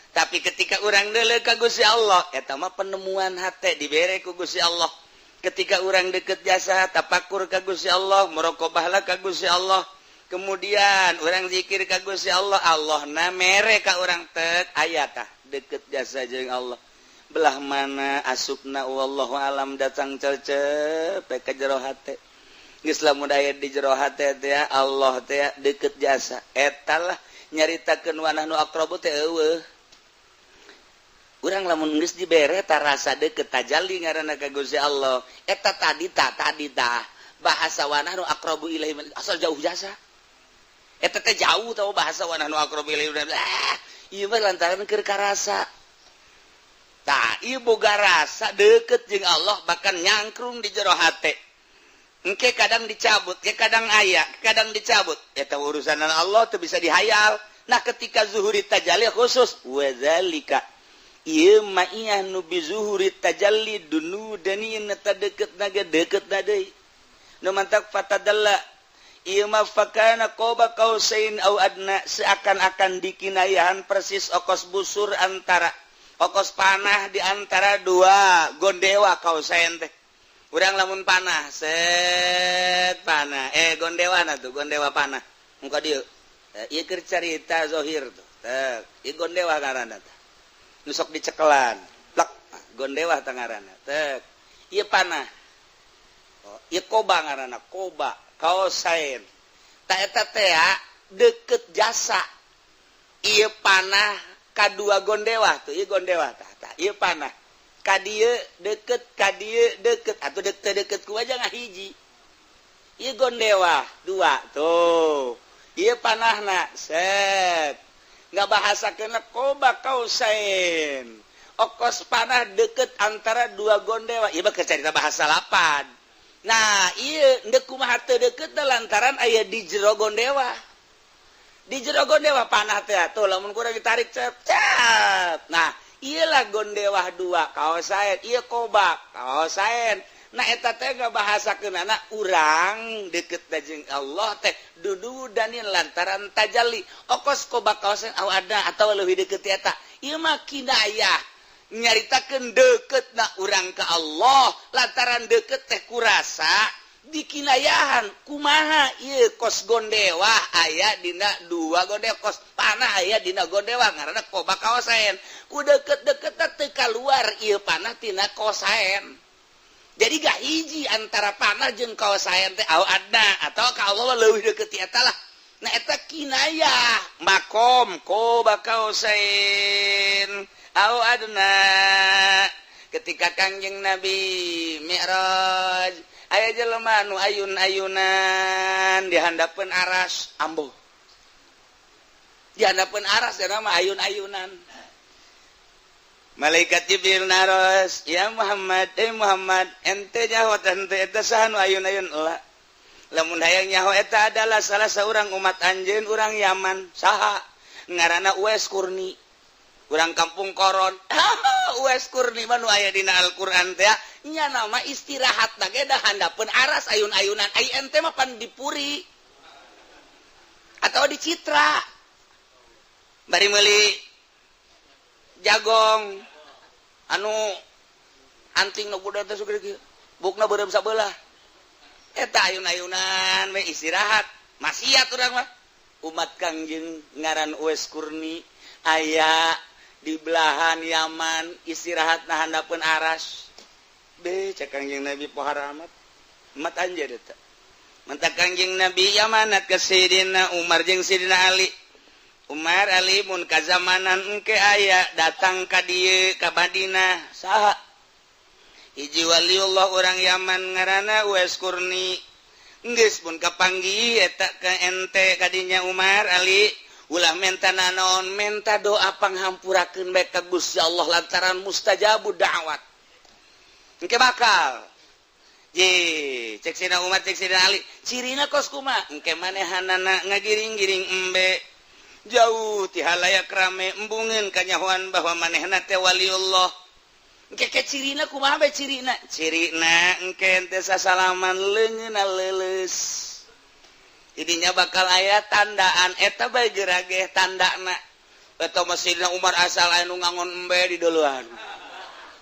Tapi ketika urang deuleuh ka Gusti Allah, eta mah penemuan hate dibere ku Gusti Allah. Ketika urang deket jasa tapakur ka Gusti Allah, muraqabahlah ka Gusti Allah, kemudian urang zikir ka Gusti Allah, Allah na mere ka urang tek aya tah deket jasa jeung Allah. Belah mana asupna, wallahu alam, datang cecep ka jero hate. Geus lamun aya di jero hate teh Allah teh deket jasa, eta lah nyaritakeun wa nahnu aqrabu teh. Eueuh urang lamun geus dibere ta rasa deket, tajalli ngaranna ka Gusti Allah. Eta tadi ta, tadi tah bahasa wa nahnu aqrabu ilaihi asal jauh jasa. Eta teh jauh tau bahasa wa nahnu aqrabu ilaihi. Ah, ieu mah lantaran keur karasa. Tah, ieu boga rasa deket jeung Allah, bahkan nyangkrung di jero hate. Engke kadang dicabut, ke kadang aya, kadang dicabut. Eta urusan Allah tuh bisa dihayal. Nah, ketika zuhuri tajalli khusus, wadzalika ieu ma'iyah nu bi zuhuri tajalli dunu daniin, eta deket naga deket na deui. Nu mantak fatadalla ieu mah fakana qaba qausain au adna, seakan-akan dikinayahan persis okos busur antara okos panah di antara dua gondewa. Qausain teh urang lamun panah set panah, eh, gondewa na tuh, gondewa panah muka dieu. Ieu keur carita zohir tuh. Tek, ieu gondewa ngaranna teh nu sok dicekelan plak, gondewa teh ngaranna. Tek, ieu panah. Oh, ieu koba ngaranna, koba qausain. Ta eta teh deket jasa ieu panah kadua gondewa tuh. Ieu gondewa tah, tah ieu panah. ka dieu, deket ka dieu, deket atau deket deket ku aja ngahiji. Ieu gondewa dua tuh, ieu panahna set nggak bahasa kena qoba kausain, okos panah deket antara dua gondewa. Ieu mah cerita bahasa lapan. Nah, ieu ndek kumaha teu deket lantaran aya di jero gondewa, di jero gondewa panah teh tuh, lamun kurang ditarik cep cep. Nah, iyalah gondewah dua kausain, ieu qoba kausain. Nah, eta teh ngabahasakeun anak urang deket jeung Allah teh dudu danin lantaran tajalli okos qoba kausain aw ada atau lebih deket eta. Ieu mah kinayah nyaritakeun deketna urang ka Allah lantaran deket teh kurasa dikinayahan kumaha ieu kos gondewah aya dina dua gondewah, kos panah aya dina gondewah ngaranna qoba kausain. Ku deket-deket teu kaluar ieu panah tina kausain. Jadi gak hiji antara panah jeung kausain teh aw adna atau ka Allah leuwih deket ti eta lah. Nah, eta kinayah makom qoba kausain aw adna. Ketika Kangjeng Nabi Mi'raj, aya jelema nu ayun-ayunan di handapeun aras, ambo di handapeun aras ya nama ayun-ayunan. Malaikat Jibril naros, "Ya Muhammad, eh Muhammad, ente nyaho ente eta saha nu ayun-ayun?" "Lah, lamun hayang nyaho eta adalah salah seorang umat anjeun, urang Yaman." "Saha?" "Ngaranna Uwais Kurni, urang kampung Koron." Uwais Kurni mah nu aya dina Al-Qur'an teh nya, nama istirahat ge da handapeun aras ayun-ayunan. Ai ente mah pan dipuri atau di Citra bari meuli jagong anu anting nu kuda teh sugede kieu, bukna beureum sabelah, eta ayun-ayunan we istirahat. Maksiat urang mah. Umat Kangjeng ngaran Uwais Kurni aya di belahan Yaman, istirahat na handapeun aras. Be, cek Kangjeng Nabi, "Pohara amat umat anjeun eta." Mantak Kangjeng Nabi yamanat ke Sidina Umar jeung Sidina Ali. "Umar, Ali, mun kazamanan engke aya datang ka dieu ka Madinah saha hiji waliullah orang Yaman ngaranna Uwais Kurni, geus mun kapanggih eta ka ente kadinya, Umar, Ali, ulah menta nanaon, menta doa panghampurakeun bae ka Gusti Allah lantaran mustajabu da'wat engke bakal." Ye, cek Sina Umar, cek Sina Ali, "Cirina kos kumaha?" "Engke manehanana ngagiring-giring embe jauh ti halayak rame, embungeun kanyahoan bahwa manehna teh waliullah. Engke ke cirina kumaha bae cirina?" "Cirina engke teh sasalaman leungeunna leuleus. Idinya bakal aya tandaan eta bae gerageh tandana." Eta mah Sidina Umar asal aya nu ngangon embe di deulean,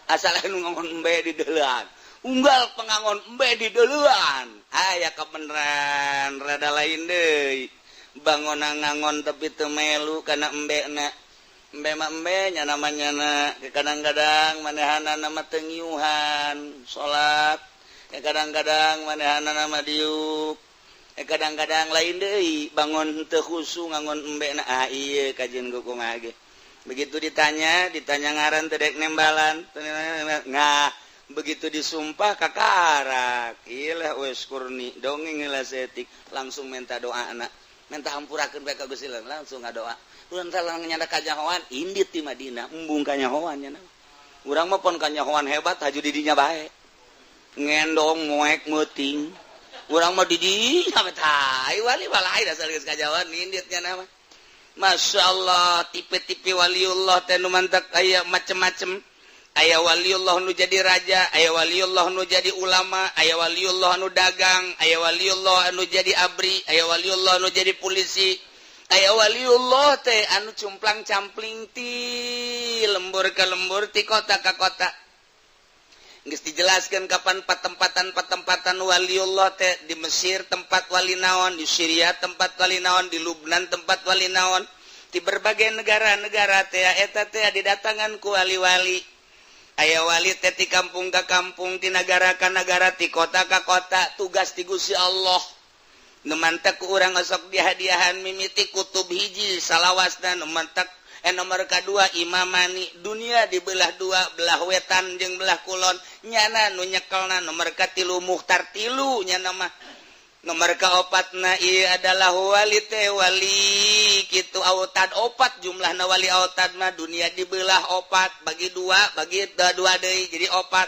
asal aya nu ngangon embe di deulean, unggal pengangon embe di deulean. Aya kebenaran rada lain deui, bangun ngangon tapi teu melu kana embena. Embe mah embe nya namanya na kadang-kadang manehana nama teu ngiuhan salat, kadang-kadang manehana nama diuk, kadang-kadang lain deui, bangun teu khusu ngangon embe na. Ah, ieu kajian kumaha ge. Begitu ditanya, ditanya ngaran teu dek nembalan. Nah, begitu disumpah kakarak. Ilah Uwais Kurni dongeng lah setik, langsung minta doa anak, minta hampurakeun bae ka Gusti, langsung ngadoa. Urang teh nyanda kanyahoan indit di Madinah, embung kanyahoan nya. Urang mah pon kanyahoan hebat haju di dinya bae. Ngendong moek meuting. Urang mah di dinya bae wali walai dasar geus kanyahoan indit nya nama. Masya Allah, tipe-tipe waliullah teh nu mantak aya macem-macem. Aya waliullah nu jadi raja, aya waliullah nu jadi ulama, aya waliullah nu dagang, aya waliullah anu jadi abri, aya waliullah nu jadi polisi, aya waliullah teh anu cumplang campling ti lembur ke lembur, ti kota ke kota. Geus dijelaskan kapan patempatan-patempatan waliullah teh, di Mesir tempat wali naon, di Syria tempat wali naon, di Lubnan tempat wali naon, di berbagai negara-negara teh eta teh didatangan ku wali-wali. Aya wali teh ti kampung ka kampung, ti nagara ka nagara, ti kota ka kota, tugas ti Gusti Allah. Nu mantak ku urang osok dihadiahan mimiti kutub hiji salawasna nu mantak. Nomor kedua Imamani, dunia dibelah dua, belah wetan jeung belah kulon, nyana nu nyekelna. Nomor katilu Muhtar, tilu nyana mah. Nomor kaopatna ieu adalah wali teh, wali kitu autad, opat jumlahna wali autad mah. Dunia dibelah opat, bagi dua, bagi dua deui jadi opat.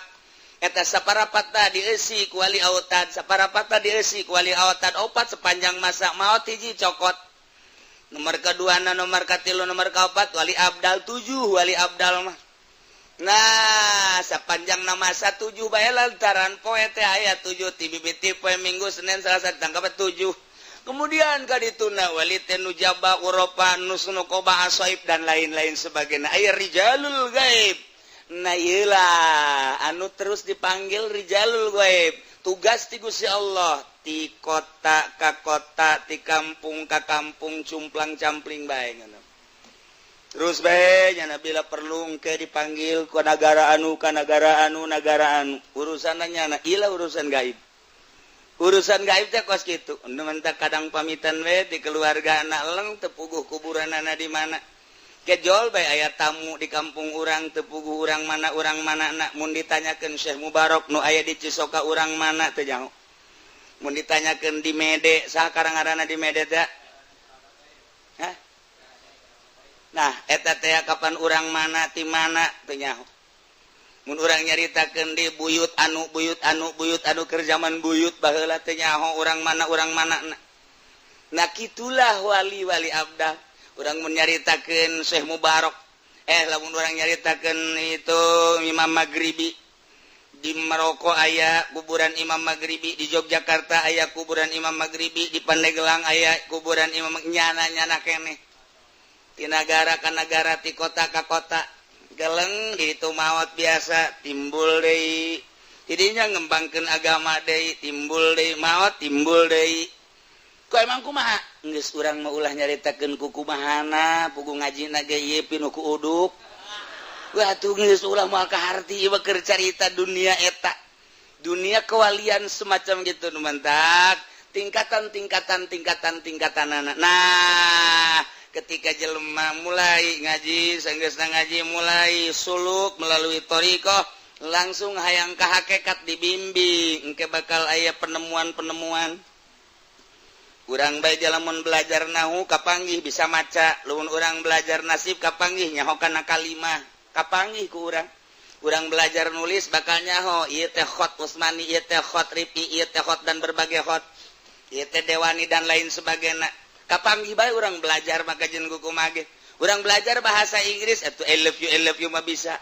Eta saparapatna dieusi ku wali autad, saparapatna dieusi ku wali autad, opat sepanjang masa. Maot hiji, cokot nomor kedua na, nomor katilu, nomor kaopat wali abdal, tujuh wali abdal mah. Nah, sepanjang nama tujuh bae, lantaran poe teh aya tujuh, ti bibiti poe Minggu, Senin, Selasa, ditangkap tujuh. Kemudian kadituna wali teh nujaba, urafa, nusnukoba, asoib, dan lain-lain sebagainya. Aya rijalul gaib. Nah, iyalah anu terus dipanggil rijalul gaib. Tugas ti Gusti Allah ti kota ka kota, ti kampung ka kampung, cumplang campling bae ngono. Terus bae nyana, bila perlu ke dipanggil ke negara anu, ke negara anu, negara anu, urusan nyana ilah urusan gaib. Urusan gaib teh kos kitu. Nu kadang pamitan we di keluarga anak leng, teu puguh kuburan anak di mana. Kejol bae aya tamu di kampung urang, teu puguh urang mana, urang mana. Nak mun ditanyakeun Syekh Mubarok nu aya di Cisoka urang mana, teu nyaho. Mun ditanyakeun di Mede saha karang-ngaranna di Mede teh? Hah? Nah, eta teh kapan urang mana, ti mana, teu nyaho. Mun urang nyaritakeun di buyut anu, buyut anu, buyut anu keur zaman buyut baheula, teu nyaho urang mana, urang mana. Nah, kitulah wali-wali abdal. Urang mun nyaritakeun Syekh Mubarok, lamun urang nyaritakeun itu Imam Maghribi, di Maroko aya kuburan Imam Maghribi, di Yogyakarta aya kuburan Imam Maghribi, di Pandeglang aya kuburan Imam, nyana-nyana keneh ti nagara ka nagara, ti kota ka kota. Geleng itu maut biasa, timbul deui tidinya ngembangkeun agama deui, timbul deui, maut, timbul deui. Kok emang kumaha geus urang mah ulah nyaritakeun ku kumahana, puguh ngajina ge ieu pinuh ku uduk. Wah, tuh geus ulah moal kaharti ieu keur carita dunia eta, dunia kewalian semacam gitu nu mantak tingkatan, tingkatan, tingkatan, tingkatan. Nah, ketika jelema mulai ngaji, sanggeusna ngaji mulai suluk melalui thoriqoh, langsung hayang ka hakikat, dibimbing, engke bakal aya penemuan-penemuan. Urang bae lamun belajar nahu kapanggih bisa maca, lamun urang belajar nasib kapanggih nyaho kana kalimah, kapanggih ku urang. Urang belajar nulis bakal nyaho ieu teh khot Utsmani, ieu teh khot Ripi, ieu teh khot dan berbagai khot, ieu teh Dewani dan lain sebagainya. Kapanggih bae urang belajar maka jeung kumaha ge. Urang belajar bahasa Inggris atuh I love you, I love you mah bisa.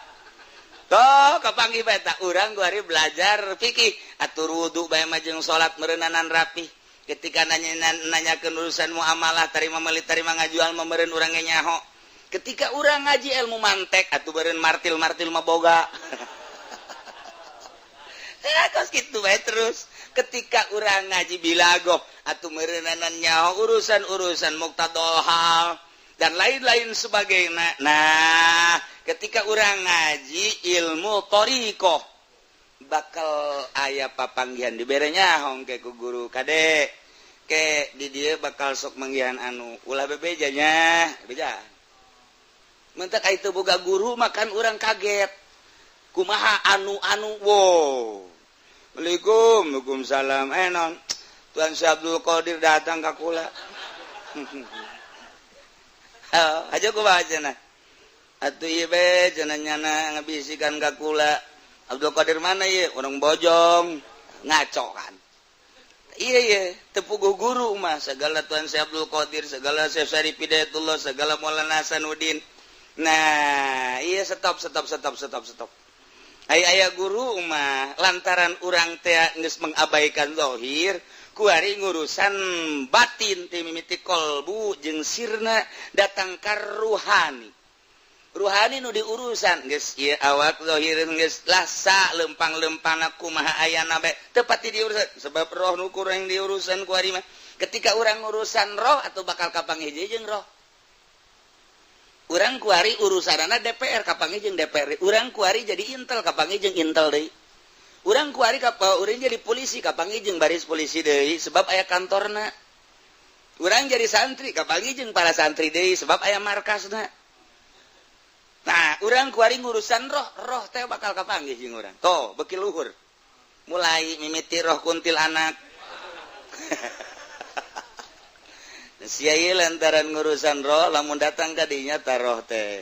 Toh kapanggih bae tak urang hari belajar fikih atur wudu bae mah jeung salat meureunanan rapi. Ketika nanya nanyakeun urusan muamalah, tarima meuli, tarima ngajual, meureun urang ge nyaho. Ketika urang ngaji ilmu mantek atuh beureun martil-martil mah boga. Kos kitu bae terus. Ketika urang ngaji bilagoh atuh meureunanan nyaho urusan-urusan muqtadol hal dan lain-lain sebagainya. Nah, ketika urang ngaji ilmu thoriqoh bakal aya papanggihan, dibere nyaho ke ku guru, kade ke di dia bakal sok manggihan anu, ulah bebejanya beja. Mentak itu boga guru makan urang kaget kumaha anu anu. Wow, Assalamualaikum. Waalaikumsalam. Non Tuan Syekh Abdul Qadir datang ka kula aja. Kumaha cenah atuh ieu be cenah, nyana ngabisikan ka kula. Abdul Qadir mana ieu? Orang Bojong. Ngaco kan? Iya, teu puguh guru mah segala Tuan Syekh Abdul Qadir, segala Syekh Syarif Hidayatullah, segala Maulana Hasanuddin. Nah, iya, stop, stop, stop, stop, stop. Aya aya guru mah lantaran urang teh geus mengabaikan zahir, kuari ngurusan batin ti mimiti kolbu jeung sirna datang ka ruhani. Ruhani nu diurusan geus ieu awak zahir geus lasa lempang-lempangna kumaha ayana bae teu pati diurusan, sebab roh nu kurang diurusan kuari mah. Ketika urang urusan roh atau bakal kapanggih jeung roh. Urang kuari urusanana DPR, kapanggih jeung DPR. Urang kuari jadi Intel, kapanggih jeung Intel deui. Urang kuari kapa urang jadi polisi, kapanggih jeung baris polisi deui, sebab aya kantorna. Urang jadi santri, kapanggih jeung para santri deui, sebab aya markasna. Nah, urang kuari ngurusan roh, roh teh bakal kapanggih jeung urang. Tuh, beki luhur. Mulai mimiti roh kuntilanak. Sia ieu lantaran ngurusan roh, lamun datang ka dinya tah roh teh.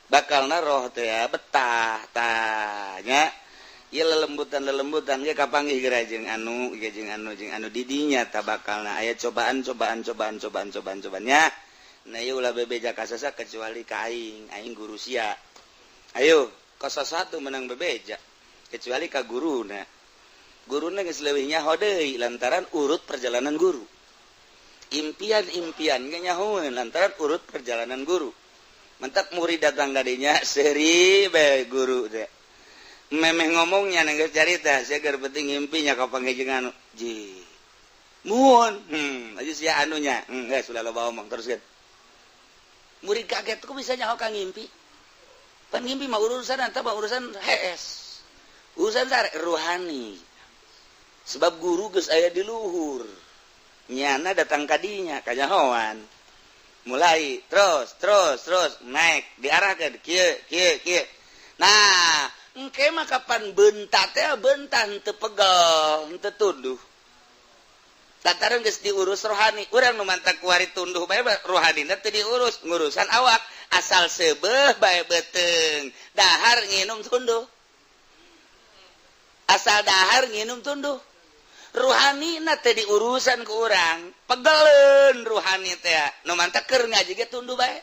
Bakalna roh teh ya, betah tah nya. Ieu lelembutan-lelembutan ge kapanggih geura jeung anu, ge jeung anu jeung anu di dinya tah bakalna aya cobaan-cobaan cobaan cobaan cobaan cobaan nya. Nah ieu ulah bebeja ka sasa kecuali ka aing, aing guru sia. Ayo, ka satu menang bebeja kecuali ka guruna. Guruna geus leuwih nyaho deui lantaran urut perjalanan guru. Impian-impian ge nyahoeun lantaran urut perjalanan guru. Mentak murid datang ka dinya seuri bae guru teh. Memeh ngomongnya geus carita sia keur penting impinya ka panggih anu. Ji. Muhun, aja sia anunya. Geus ulah loba omong teruskeun. Murid kaget, kok bisa nyaho ka ngimpi? Pan ngimpi mah urusan anta mah urusan HS. Urusan sare ruhani. Sebab guru geus aya di luhur. Nyana datang ka dinya kanyahoan. Mulai terus terus terus naik diarahkeun kieu kieu kieu. Nah, engke mah kapan bentak teh bentah henteu pegel, henteu tunduh. Lantaran geus diurus rohani, urang nu mantak kuari tunduh bae rohanina teu diurus, ngurusan awak asal seubeuh bae beuteung, dahar nginum tunduh. Asal dahar nginum tunduh. Ruhanina teu diurusan ku urang, pegeleun ruhani teh. Nu mantak keur ngaji ge tunduh bae.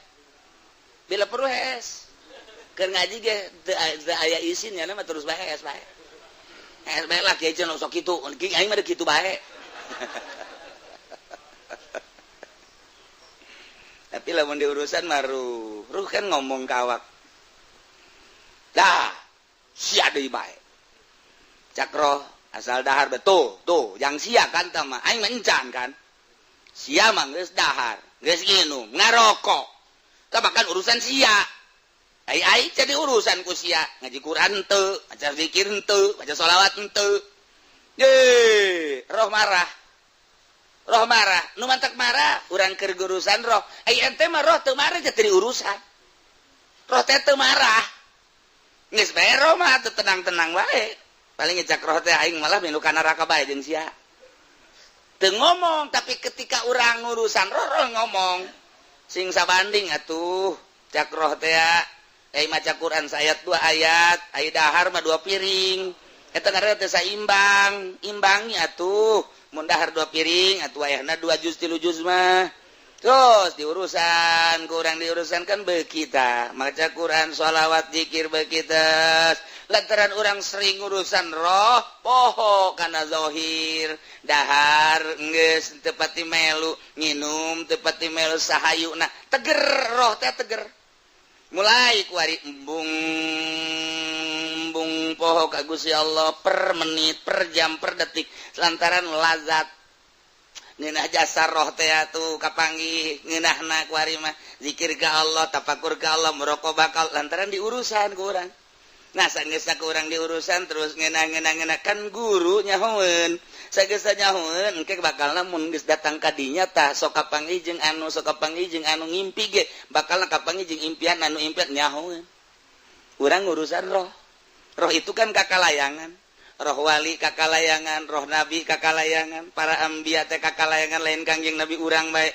Bila perlu hees. Keur ngaji ge teu aya isin nya mah terus bae hees bae. Hees bae lah kieu cenah sok kitu, aing mah kitu bae. Tapi lamun diurusan mah ruh, ruh kan ngomong ka awak. Dah, sia deui bae. Cak roh asal dahar betul, tuh yang sia kan tah mah aing mah encan kan. Sia mah geus dahar, geus nginum, ngarokok. Tah bahkan urusan sia. Ai ai jadi urusan ku sia, ngaji Quran henteu, maca zikir henteu, maca sholawat henteu. Ye, roh marah. Roh marah, nu mantak marah, urang keur urusan roh. Ai ente mah roh teu marah jadi urusan. Roh teh teu marah. Geus bae roh mah teu tenang-tenang wae. Paling ngecak roh teh aing malah milu ka neraka bae jeung sia. Teu ngomong, tapi ketika urang ngurusan roh, roh ngomong. Sing sabanding atuh cak roh teh ai maca Quran saayat 2 ayat, ai dahar mah 2 piring. Eta ngaranna teh saimbang, imbangi atuh. Mun dahar 2 piring atuh ayahna 2 juz 3 juz mah. Terus diurusan, kurang diurusan kan beuki tah. Maca Quran, sholawat, zikir beuki teh. Lantaran urang sering urusan roh, poho kana zahir, dahar geus teu pati melu, nginum teu pati melu sahayuna. Teger roh teh teger. Mulai kuari embung embung poho ka Gusti Allah per menit, per jam, per detik lantaran lazat ngeunah jasa roh teh atuh kapanggih ngeunahna kuari mah zikir ka Allah, tafakur ka Allah, merokok bakal lantaran diurusan ku urang. Nah sageusna ku urang diurusan terus ngeunah-ngeunah kan guru nyahoeun. Sageusna nyahoeun engke bakalna mun geus datang ka dinya tah sok kapanggih jeung anu, sok kapanggih jeung anu ngimpi ge bakalna kapanggih jeung impian anu impian nyahoeun. Urang urusan roh. Roh itu kan kakalayangan. Roh wali kakalayangan, roh nabi kakalayangan, para anbiya teh kakalayangan lain Kangjeng Nabi urang bae.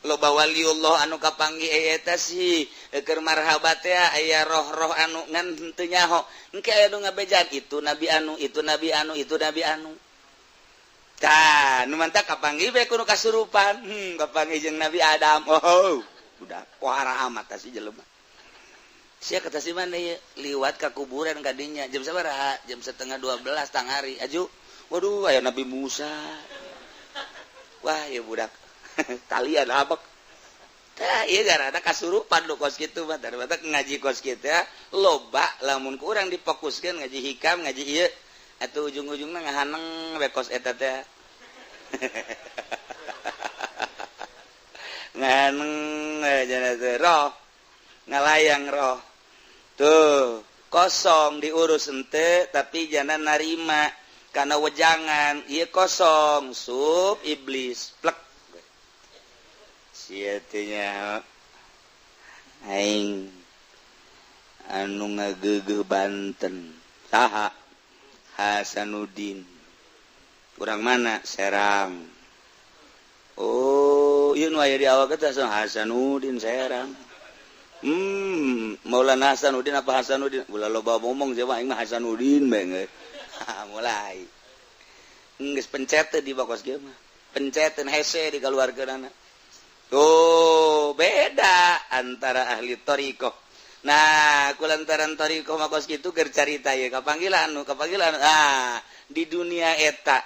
Loba waliullah anu kapanggih eta sih keur marhaba teh aya roh-roh anu ngan henteu nyaho. Engke aya nu ngabejaan itu nabi anu, itu nabi anu, itu nabi anu. Tah, nu mantak kapanggih bae kudu kasurupan. Kapanggih jeung Nabi Adam. Oh, udah pohara amat tah si jelema. Sia kata si mana ieu liwat ka kuburan ka dinya jam sabaraha? Jam 11:30 tangari. Aju. Waduh, aya Nabi Musa. Wah, ieu budak. Talian abek. Tah, ieu gara-gara kasurupan lu kos kitu mah. Daripada ngaji kos kitu ya, loba lamun ku urang difokuskeun ngaji hikam, ngaji ieu. Atuh ujung-ujungna ngahaneng we kos eta teh. Ngahaneng we jana teh roh. Ngalayang roh. Tuh, kosong diurus ente tapi jana narima karena wejangan ieu kosong sup iblis plek. Sia teh nya aing Anu ngagegeh Banten saha? Hasanuddin. Kurang mana? Serang. Oh, ieu nu aya di awak eta Hasanuddin Serang. Maulana Hasanuddin apa Hasanuddin? Ulah loba ngomong siapa, aing mah Hasanuddin bae. Mulai. Geus pencet di bakos kieu mah. Pencetan hese dikeluarkeunana. Tuh, beda antara ahli thariqah. Nah, kulantaran thariqah mah kos kitu keur carita ye kapanggilan nu kapanggilan. Ah, di dunia eta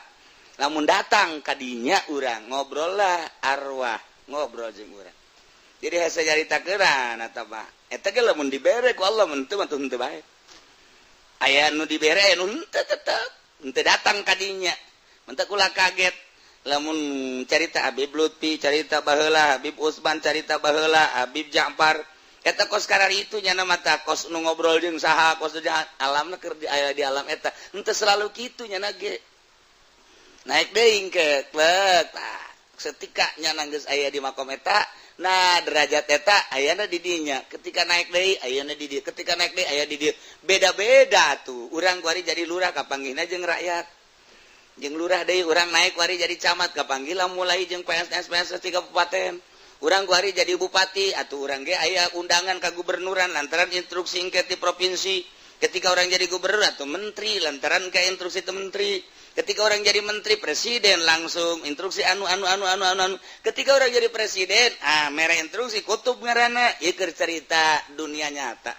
lamun datang kadinya urang ngobrol lah, arwah ngobrol jeung urang. Jadi hese nyaritakeun eta mah. Eta ge lamun dibere ku Allah mun teu mah henteu bae. Aya nu dibere, aya nu henteu, tetep henteu datang kadinya. Mentak ulah kaget lamun carita Habib Lutfi carita baheula, Habib Usman carita baheula, Habib Ja'far eta kos karar itu nyana mata kos nu ngobrol jeung saha, kos alamna keur di aya di alam eta henteu selalu kitu. Nyana ge naik deui ke klek. Tah, setika nyana geus aya di makom eta, nah, derajat eta ayana di dinya. Ketika naik deui ayana di dieu, ketika naik deui aya di dieu, beda-beda tuh. Urang kuari jadi lurah, kapanggihna jeung rakyat, jeung lurah deui. Urang naik kuari jadi camat, kapanggih mulai jeung PSS PSS di kabupaten. Urang kuari jadi bupati atau urang ge aya undangan ka gubernuran lantaran instruksi engke di provinsi. Ketika orang jadi gubernur atau menteri, lantaran ke instruksi itu menteri. Ketika orang jadi menteri, presiden langsung instruksi anu anu anu anu anu anu. Ketika orang jadi presiden, ah, mere instruksi kutub ngaranna. Ieu keur cerita dunia nyata.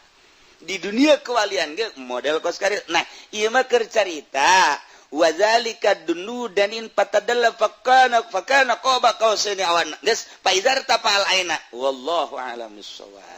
Di dunia kewalian ge model kos karir. Nah, ieu mah keur carita wazalika dunu danin fatadalla fakana fakana qaba qausaini awan geus faizar tafal aina, wallahu a'lam bissawab.